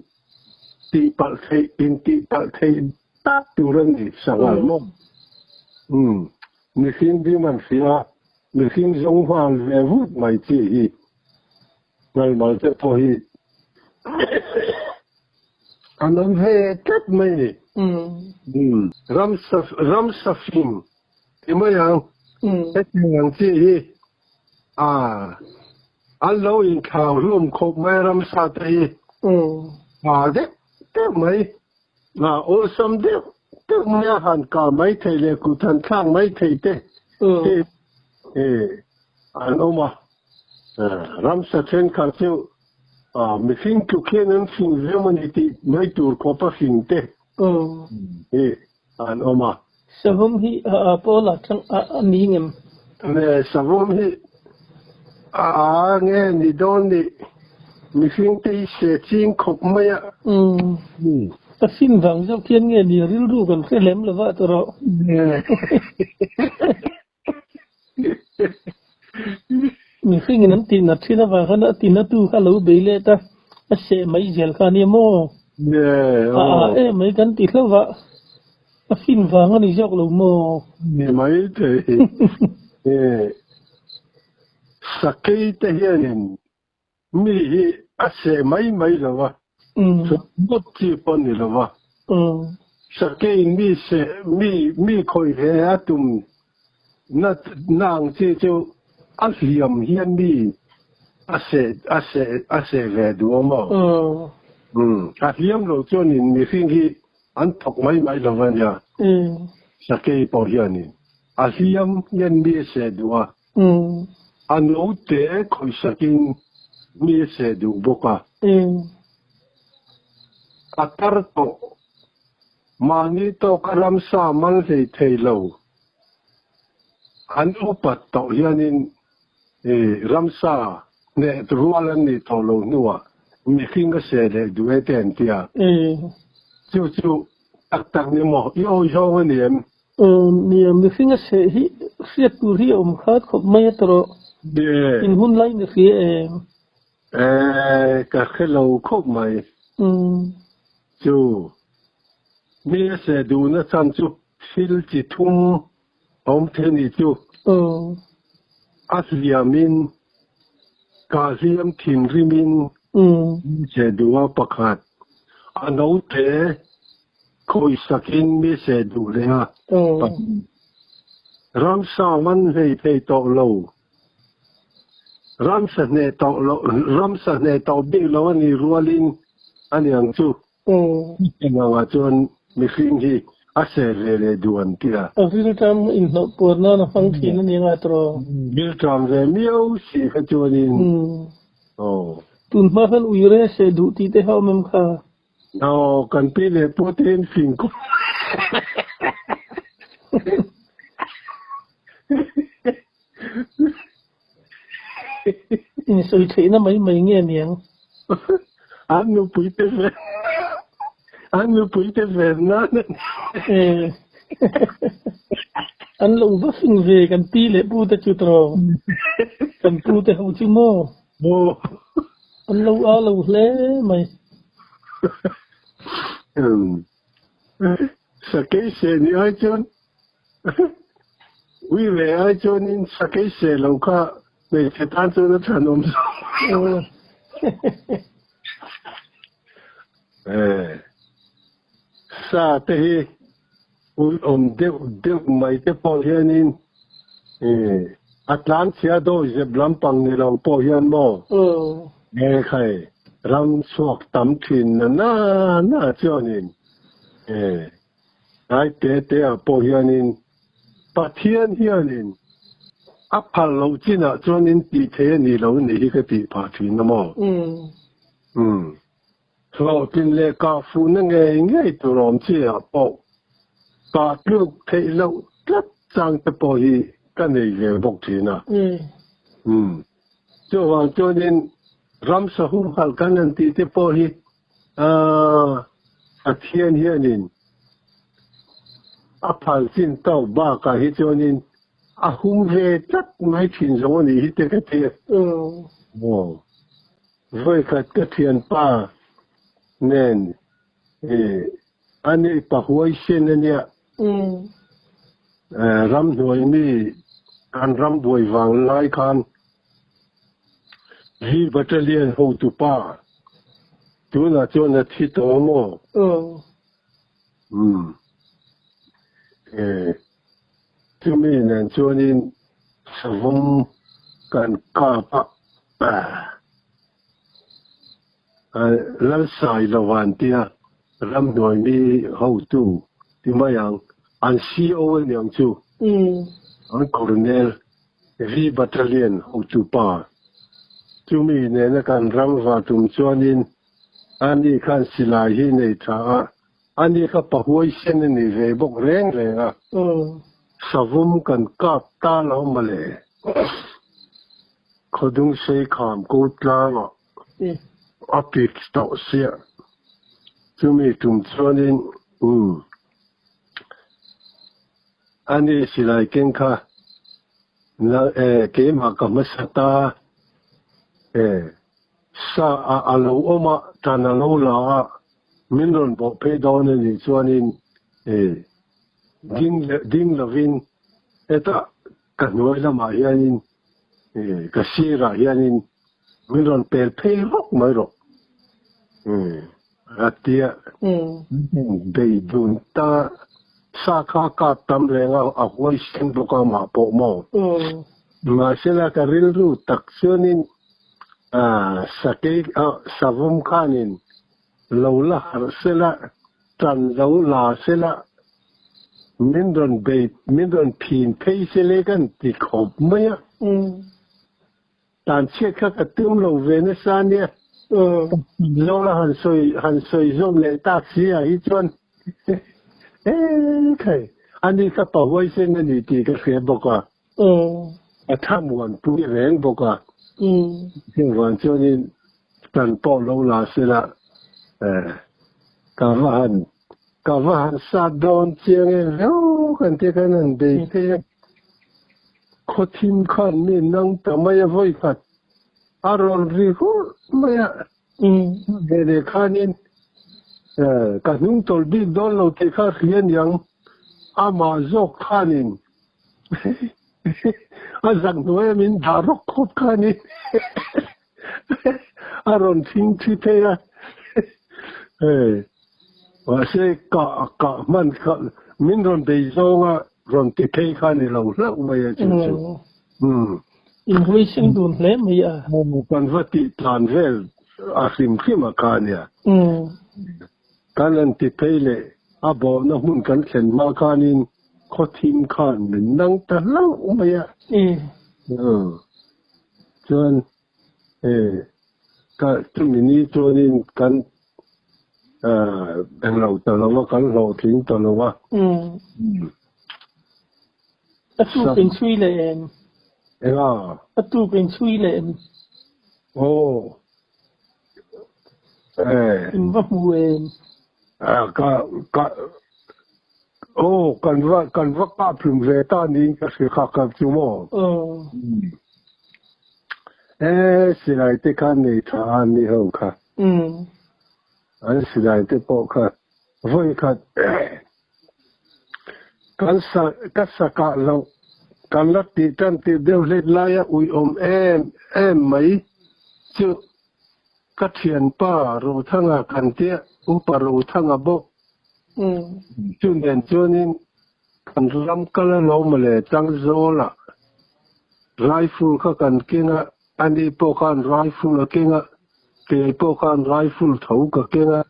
Tih palh theih in tih palh theih tak tur a ni sanghal maw? Umm, mihring ding an hria, mihring zawng nghal ve vut mai chi hi ngalmal te pawh hi an awm ve tlat mai ni. Umm, ramsa ramsa fing ti mai ang, hetiang ang chi hi a An lo inthlau hlawm khawp mai ramsa te hi. Tha deuh deuh mai, awlsam deuh deuh mai a han kah mai theih leh kut han thlak mai theih te hi an awm a. Ramsa thenkhat chu mihring tluk hian an fing viau a ni tih mai tur khawpa fing te hi an awm a. Savawm hi a pawl ah tang a ni ngem? Nge savawm hi a a nge ni dawn ni mihring te hi se ching khawp mai a. Umm. A fin vang zawk hian nge ni rilru kan hre lem lo va tawh rawh. Mihring in an tih nat thin avang khan a tina tu kha lo bei let a, a seh mai zel kha ania maw? A a em mai kan ti hlauh va, a fin vang a ni zawk lo maw? Ni mai thei. Sakei te hianin Mi hi a seh mai mai lo a, ngawt chi pawh a ni lo a. Sakeiin mi seh, mi mi khawih ve a tum na na ang chi chu a hliam hian mi a seh a seh a seh ve duh awm aw. A hliam lo chuanin mihring hi an thawk mai mai lo a nia. Sakei pawh hianin a hliam hian mi a seh duh a. A naute khawisakin mi a seh duh bawk a. A tar tawh. Mahni tawka ramsa mal hlei thei lo. An upat tawh hianin ramsa hneh rual an nih tawh lo hnuah mihring a seh leh duh e te an ti a. Chu chu tak tak ni maw? I awihawng a ni em? Nia, mihring a seh hi hriat tur hi a awm khat khawp mai a tawrh. In hun lai ni hria em? Ka hre lo khawp mai. Chu, mi a seh duhna chhan chu thil chi thum a awm thei a nih chu. A hliamin, ka hliam thinrimin mi seh duh a pakhat. A naute Khawisakin mi seh duh leh a, ramsa man hlei thei tawh lo, ramsa hneh tawh lo, ramsa hneh tawh bik lo a nih rualin a ni ang chu. Engangah chuan mihring hi a seh ve leh duh an ti a. A rilṭam inhnawh puar nan a hmang thin a ni anga tawh. Rilṭam ve miau si kha chuanin. Aw. Tun hma khan uire se duh tih te kha awm em kha? Aw, kan pi leh pu te in fing kawp. Insawi theihna mai mai nge niang? An nupui te ve an nupui te ve nan a ni. Eh. An lo va fing ve kan pi leh pu te chu tawh. Kan pu te ho chu maw? Maw. An lo a lo hle mai. Sakei se ni ai chuan Ui ve ai chuanin sakei se lo kha hmeichhe tan chuan a thanawm zawk. Sa te hi ui awm deuh deuh mai te pawh hianin a tlanchhia dawi zep lampang ni lo pawh hian maw he khai ram chhuak tam thin na na na chuanin Tlai te te ah pawh hianin Pathian hianin a phal loh chinah chuanin tih thei a nih loh nih hi ka tih phah thin a maw? Umm. Hlawhtlin leh kah fuhna ngei ngei tur awm chi ah pawh kah tluk theih loh tlat chang te pawh hi ka nei ve bawk thin a. Umm. Chuvang chuanin ramsa humhalh kan han tih te pawh hi Aaa, Pathian hianin a phal chin tawk bakah hi chuanin a hum ve tlat mai thin zawng a nih hi te ka ti a. Aw, vawikhat ka thianpa nen ani pa huaisen a nia, ramhnuai mi kan ram buai vang lai khan V Battalion hotupa tunah chuan a thi tawh a maw? Umm. Chumi nen chuanin savawm kan kap a, Lalsai Lovan tia ramhnuai mi hotu ti mai ang, an CO a niang chu, an Colonel. V Battalion hotu pa, chumi nena kan ram va tum chuanin ani khan silai hi nei tha a, ani kha pa huaisen a ni ve bawk reng reng a, savawm kan kap ta lo mawle. Khawdung sei kham ko tlangah a pik tawh sia, chumi tum chuanin umm. Ani silai keng kha na e keimah ka hmasa ta e sa a a lo awm a tan a lo la a min rawn bawh phei dawn a nih chuanin e ding leh ding lovin hetah ka hnuai lamah hianin e ka sirah hianin min rawn pel phei rawk mai rawh e. A tia bei dun ta sa kha kap tam reng a, a huaisen bawk a mah pawh maw? Mahsela ka rilru tak chuanin sakei savawm khanin lo la harh sela, tan lo la sela, min rawn bei, min rawn phin phei sele kan ti khawp mai a. Tlanchhiat kha ka tum lo ve nasa nia. Zola han sawi han sawi zawm leh tak si ah hi chuan ekhai ani kha pa huaisen a ni tih ka hria bawk a. A thamuan pui reng bawk a. Chuvang chuanin tan pawh lo la sela ka va han ka va han sat dawn chiang em viau kan tia khan han bei phei a. Khaw thim khan mi nang ta mai a vawi khat a rawn ri hurh mai a. Ve leh khanin ka hnung tawlh bik dawn lo tih kha hria niang amah zawk khanin a zak hnuaia min dah rawk khawp khanin a rawn thing thi phei a. Mahse kah kah hman kha min rawn bei zawnga rawn ti phei kha ni lo hlauh mai a chu chu. Umm. In hawi seng dun hle mai a. Kan va tih tlan vel a hrim hrim a kha nia. Kan han ti phei leh a bawhna hmun kan thlen hma khanin khaw thim khan min nang ta hlauh mai a. Chuan. Ka chumi ni chuanin kan englo ta lo a, kan hlawhtling ta lo a. A tuk in chhui leh em? Enga? A tuk in chhui leh em? Aw. Eh. In va hmu em? Ka ka aw kan va kan va kap hlum ve ta niin ka hria kha ka chu maw? Aw. Eh silai te kha nei tha a ni ho kha. An silai te pawh kha vawi khat kan sa ka sa kah loh kan la tih tan tih deuh hlet laia uiawm em em mai chu Ka thianpa Rothanga kan tia, Upa Rothanga bawk. Chu nen chuanin kan ram kal a lo mawle Changzawlah rifle kha kan keng a, ani pawh khan rifle a keng a, kei pawh khan rifle tho ka keng a.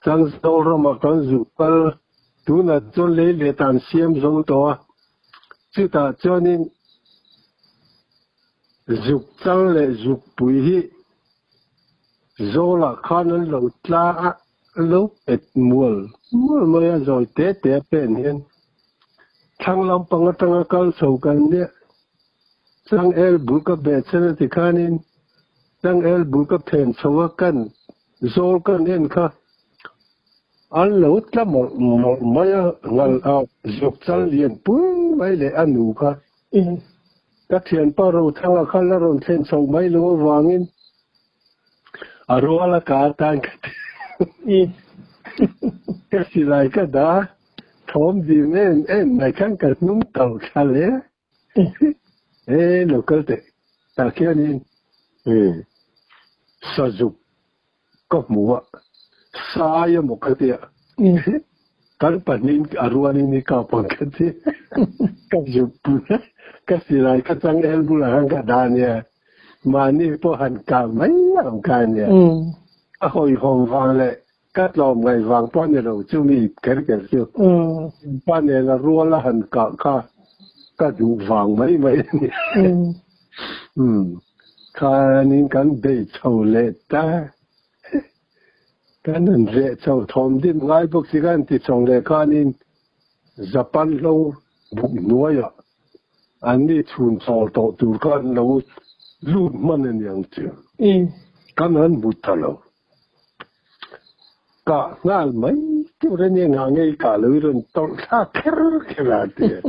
Changzawl ramah kan zuk kal, tunah chuan lei leh tan siam zo tawh a, chutah chuanin Zuk chal leh zuk pui hi Zawlah khan an lo tla a, lo pet mual mual mai a, zawi te te a pen hian thlang lampang atanga kal chho kan nia. Changel bul ka beh chen a ti khanin changel bul ka phen chho a kan zawl kan en kha an lo tla mawlh mawlh mai a, ngal a zuk chal lian pui mai leh a nu kha. Ka thianpa Rothanga kha la rawn thlen chhoh mai lo avangin a rual a ka atan ka ti. Ka silai ka dah a, thawm dim em em mai khan ka hnung tauh thla hle. E lo kal teh, tah khianin sazuk Ka hmu a, sai emaw ka ti a, kan pahnihin a rualin i kap ang ka ti. Ka zuk pui a, ka silai ka changel bulah khan ka dah ania, mahni pawh han kah mai ang ka ania. Ka hawihhawm vang leh ka tlawm ngaih vang pawh ni lo chumi kher kher chu pa nena ruala han kah kha ka duh vang mai mai a ni. Khanin kan bei chho leh ta. Kan han reh chho thawm dim ngai bawk si kan ti chho leh khanin Japan hlo buk hnuaiah an ni chhun chawl tawh tur kha an lo lut hman a niang chu. Kan han hmu ta lo. Kah nghal mai tur a nia ngah ngei kah lo i rawn tawlh thlak kher kher a ti a.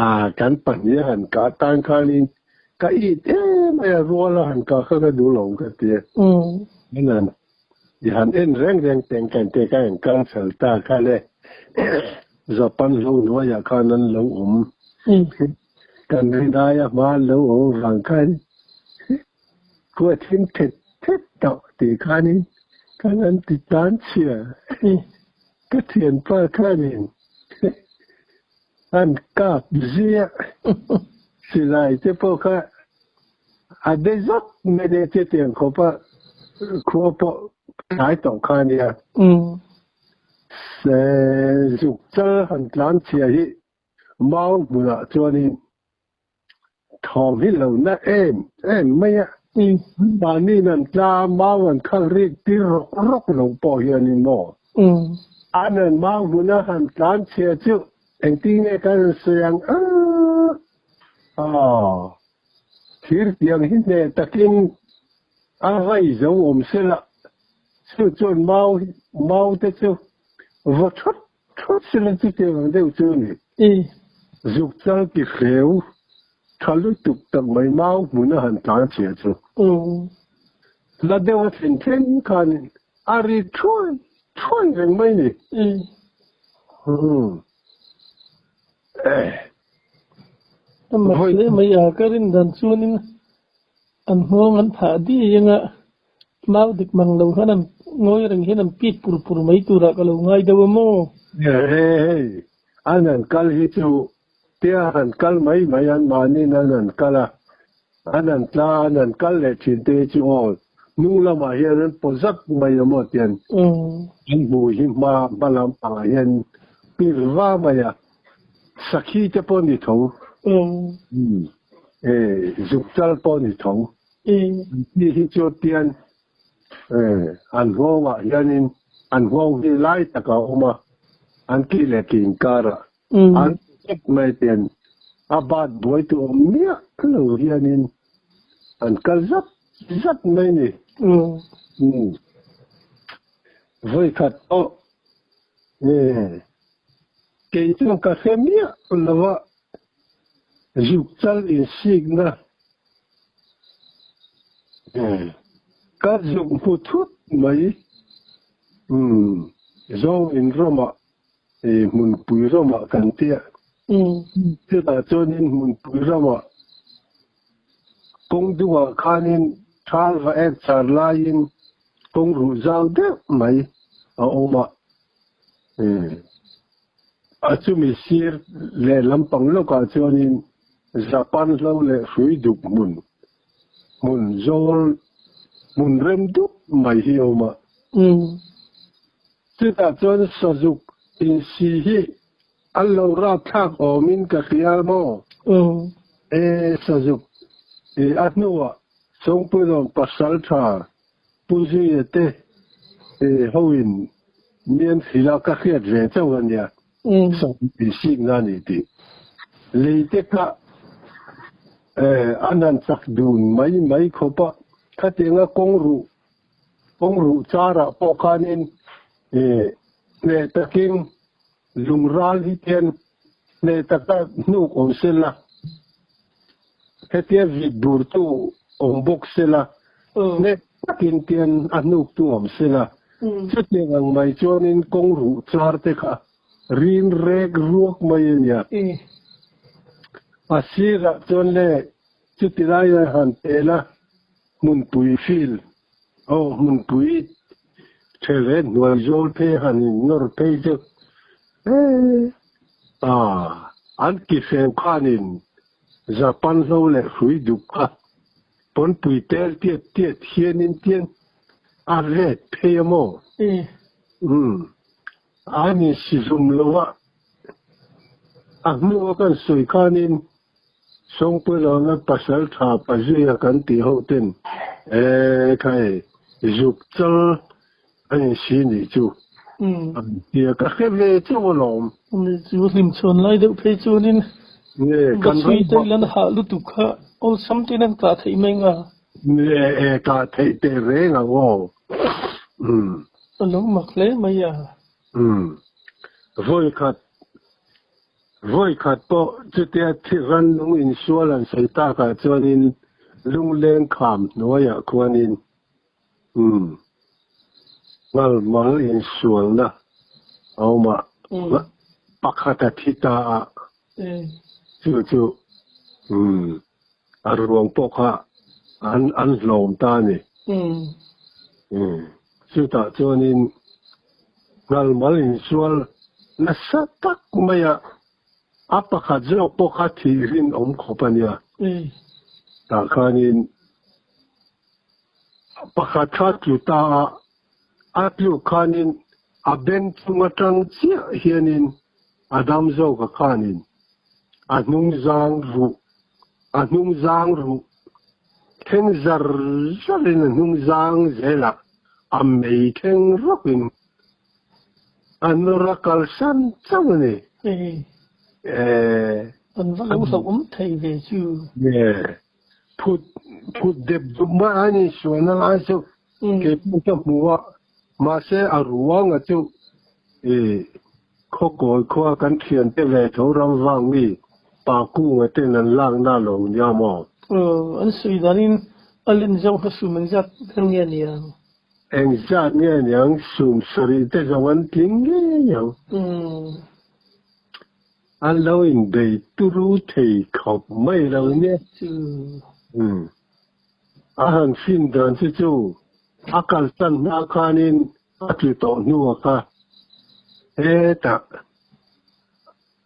A, kan pahnih a han kah tan khanin ka it em mai a, rual a han kah kha ka duh lo ka ti a. Nan i han en reng reng teng kan te ka en cancel ta kha le Japan hlo hnuaiah khan an lo awm. Kan rinai a hma an lo awm vang khan khua thim thet thet tawh tih khanin kan han ti tan chhia. Ka thianpa khanin An kap ziah. Silai te pawh kha a be zawk mai le chutiang khawp a khua pawh tlai tawh kha a nia. Zuk chal han tlan chhia hi mau hmunah chuanin Thawm hi lo na em em mai a. Mahni nan tla mau an khal rik tir rawk rawk lo pawh hianin maw? An an mau hmuna han tlan chhia chu engtin nge kan rawn sawi ang aw. Thir tiang hi hneh takin a vai zo awm sela chu chuan mau mau te chu va thut Thut sila chutiang ang deuh chu a ni. Zuk chal ti hreu tha lutuk tak mai mau hmun a han tlan chhia chu. La deuh a thlen thleng khan a ri thuai thuai reng mai ni. A mak hle mai a, ka rin dan chuanin an nghawng an phah diai anga Mau dik mang lo khan an ngawi reng hian an pit pur pur mai turah ka lo ngai deuh a maw? Hei hei, an han kal hi chu tia han kal mai mai an mahniin an han kal a, an han tla a, an han kal leh thin te hi chu aw hnung lamah hian an paw zak mai a maw tian an hmuh hi hma hma lampangah hian pir va mai a, sakhi te pawh ni tho, zuk chal pawh ni tho. Ti hi chu tian an nghawngah hianin an nghawng hi lai taka a awm a, an ki leh ki inkarah an zet mai tian a bat buai tu awm miah lo hianin an kal zat zat mai ni. Vawikhat pawh kei chuan ka hre miah lo a, zuk chal insikna ka zuk hmu thut mai. Zawng in ramah hmunpui ramah kan tia. Chutah chuanin hmunpui ramah kawng dungah khanin thal va ek char laiin kawng ruh zau deuh mai a awm a. A chumi sir leh lampang lawkah chuanin Japan hlo leh hrui duk hmun, hmun zawl, hmun rem dup mai hi a awm a. Chutah chuan sazuk insi hi an lo rapthlak awmin ka hria maw? E sazuk, a hnuah Sawngpuilawm pasaltha Pu Zuia te hoin mian hrilh a ka hriat ve chauh a nia, sazuk insikna a ni tih. Lei te kha an han chak dun mai mai khawp a, khatianga kawng ruh Kawng ruh charah pawh khanin hneh takin lungral hi tian hneh taka hnuk awm sela, hetia vit burtu awm bawk sela, hneh takin tian a hnuktu awm sela, chutiang ang mai chuanin kawng ruh char te kha rin rek ruak mai a nia. A sirah chuan le chuti laia han tel a. Hmunpui fil, aw hmunpui thelret hnuai zawl phei han in nawr phei chu eh ah an ki hreu khanin Japan hlo leh hrui duk kha pawnpui tel tiat tiat hianin tian a ret phei a maw? Umm an in si zum lo a, a hnu a kan sawi khanin Sawngpuilawna pasal tha pazuia kan tih ho ten e khai zuk chal a insi nih chu an tia ka hre ve chauh alawm. Ni chu hlim chhuan lai deuh phei chuanin va chhui te ilan hah lutuk kha awlsam tein an kah theih mai nga. Ni e kah theih teh reng ang aw. A lo mak hle mai a. Vawi khat Vawi khat pawh chutia thi rannung insual an sawi takah chuanin lungleng kham hnuaiah khuanin umm ngalmal insualna a awm a, pakhat a thi ta a, chu chu umm a ruang pawh kha an an hlawm ta a ni. Umm chutah chuanin Ngalmal insual nasa tak mai a, a pakhat zawk pawh kha thih rinawm khawp a nia. Tah khanin pakhat kha tlu ta a, a tluk khanin a beng chung atang chiah hianin a dam zawk a khanin a hnung zang ruh, a hnung zang ruh thleng zar zarin a hnung zang zelah A mei thleng rawkin a nawr a kalsan chauh a ni. An va lo hlauhawm thei ve chu. Phut phut dep dup mai a ni sualna lai chu kei pawh ka hmu a, mahse a ruanga chu khawkawi khua kan thiante ve tho ram vang mi pa kunga ten an lakna lo nia maw? Aw, an sawi danin a len zauh kha sum engzat ber nge a niang? Engzat nge a niang? Sum sarih te zawng an tling ngei ang. An lo inbei turu thei khawp mai lo nia. A han fin dan chu chu a kalsan hma khanin a tlu tawh hnuah kha hetah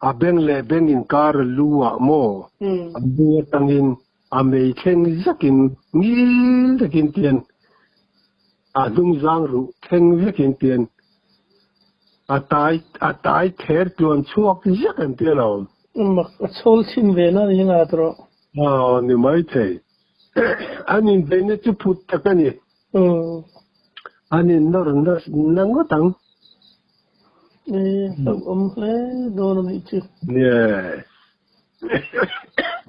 a beng leh beng inkar a lu ah maw a lu atangin a mei thleng zakin ngil takin tian a hnungzang ruh thleng vekin tian a tai a tai ther tluan chhuak zek an ti alawm. Mak a chhawl chhin ve na ni nga tawh. Aw ni maithei. An inbeihna chu phut tak a ni. An innawr na ngawt ang. E, hlauhawm hle dawn a nih chu. Yeah.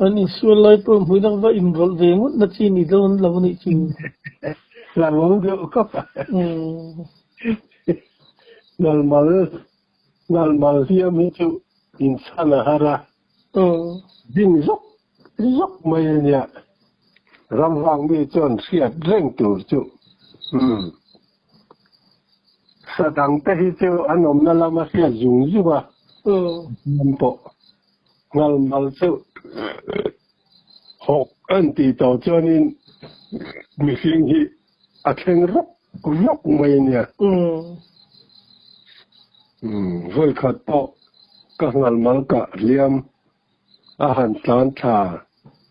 An insual lai pawh hmui dang va inrawlh ve ngawt na chi ni dawn lo a nih chu. Hlauhawm deuh khawp a. Ngalmal, ngalmal hliam hi chu inchhan a har a. Ding zawk zawk mai a nia. Ramvang mi chuan hriat reng tur chu. Sa dang te hi chu an awmna lama hriat zung zung a, hliam pawh nghal mal chu hawk an tih tawh chuanin mihring hi a thleng rawk rawk mai a nia. Vawikhat pawh ka nghal mal kah hliam a han tlan thla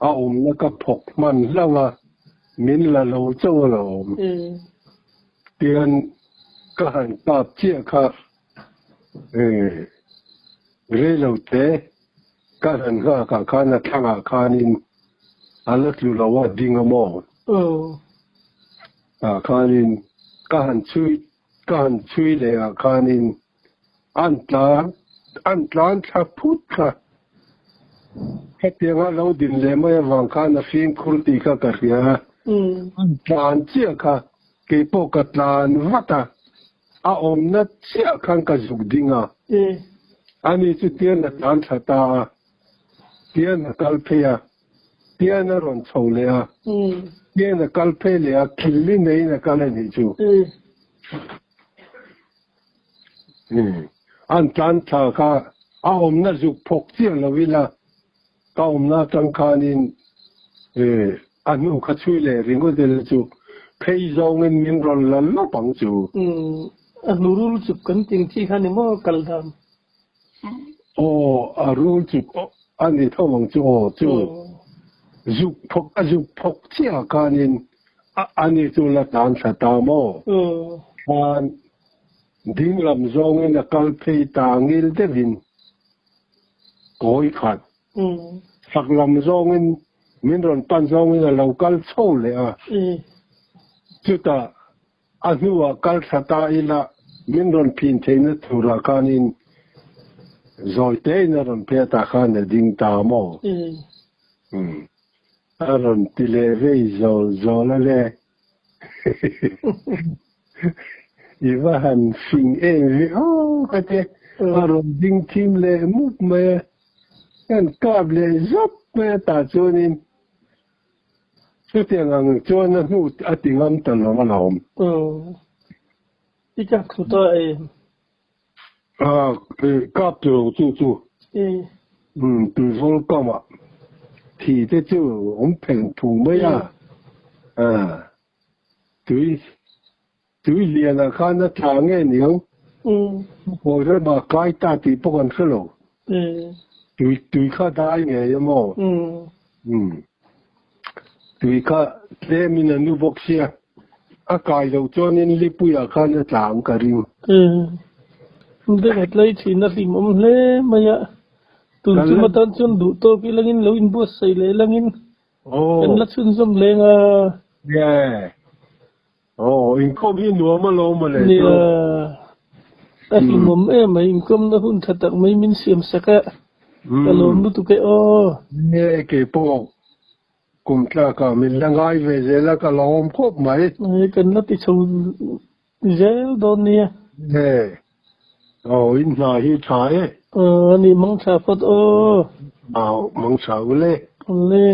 a awmna ka phawk hman hlauh a, min la lo chauh a lo awm. Tian ka han kap chiah kha reilo te ka han nghak ah khan a thlang ah khanin a la tlu lo a ding a maw? Tah khanin ka han chhui ka han chhui leh ah khanin An tlan an tlan thla phut kha. Hetianga lo din leh mai avang khan a fimkhur tih kha ka hria a. An tlan chiah kha keipawh ka tlan vat a, a awmna chiah khan ka zuk ding a. Ani chu tian a tlan thla ta a, tian a kal phei a, tian a rawn chho leh a, tian a kal phei leh a, khilli neiin a kal a nih chu. An tlan thla kha a awmna zuk phawk chiah lo ila, ka awmna atang khanin a hnu kha chhui leh ringawt ila chu phei zawngin min rawn la lawp ang chu. A hnu rul chuk kan ting chi kha ni maw kal dan? Aw, a rul chuk a ni tho ang chu aw chu. Zuk phawk a zuk phawk chiah khanin a ni chu la tlan thla ta maw? Khan Ding lam zawngin a kal phei ta ngil deuhin kawi khat. Chak lam zawngin min rawn pan zawngin a lo kal chho leh a. Chutah a hnuah kal thla ta ila min rawn phin theihna turah khanin zawi tein a rawn phei atah khan a ding ta maw? A rawn ti leh vei zawl zawl a le. I va han fing em ve aw ka ti. A rawn ding thim leh mup mai a, kan kap leh zawp mai a tah chuanin chutiang ang chuan a hnu a ti ngam ta lo alawm. I kap thlu ta em? Kap tur ang chu chu tuivawl kamah thi te chu awm pheng phung mai a, tui tui lianah khan a tla nge niang hawi ramah kai ta tih pawh kan hre lo, tui tui kha dai ngei a maw? Tui kha tlemin a nu bawk sia, a kai loh chuanin lipuiah khan a tla ang ka ring. Beng a tlai thin a hlimawm hle mai a, tun chuma tan chuan duh tawk i langin lo inbuatsaih leh langin kan la chhunzawm leng a. Aw, inkhawm hi nuam alawm mawle chu. Nia, a hlimawm em mai, inkhawmna hun tha tak mai min siam sak a, ka lawm lutuk e aw. Nia, keipawh kum tlakah min la ngai ve zel a, ka lawm khawp mai. Kan la ti chho zel dawn nia. Nia, aw in hna hi tha e. Aw, a ni, mang tha phawt aw. Aw, mang tha ule. Awle.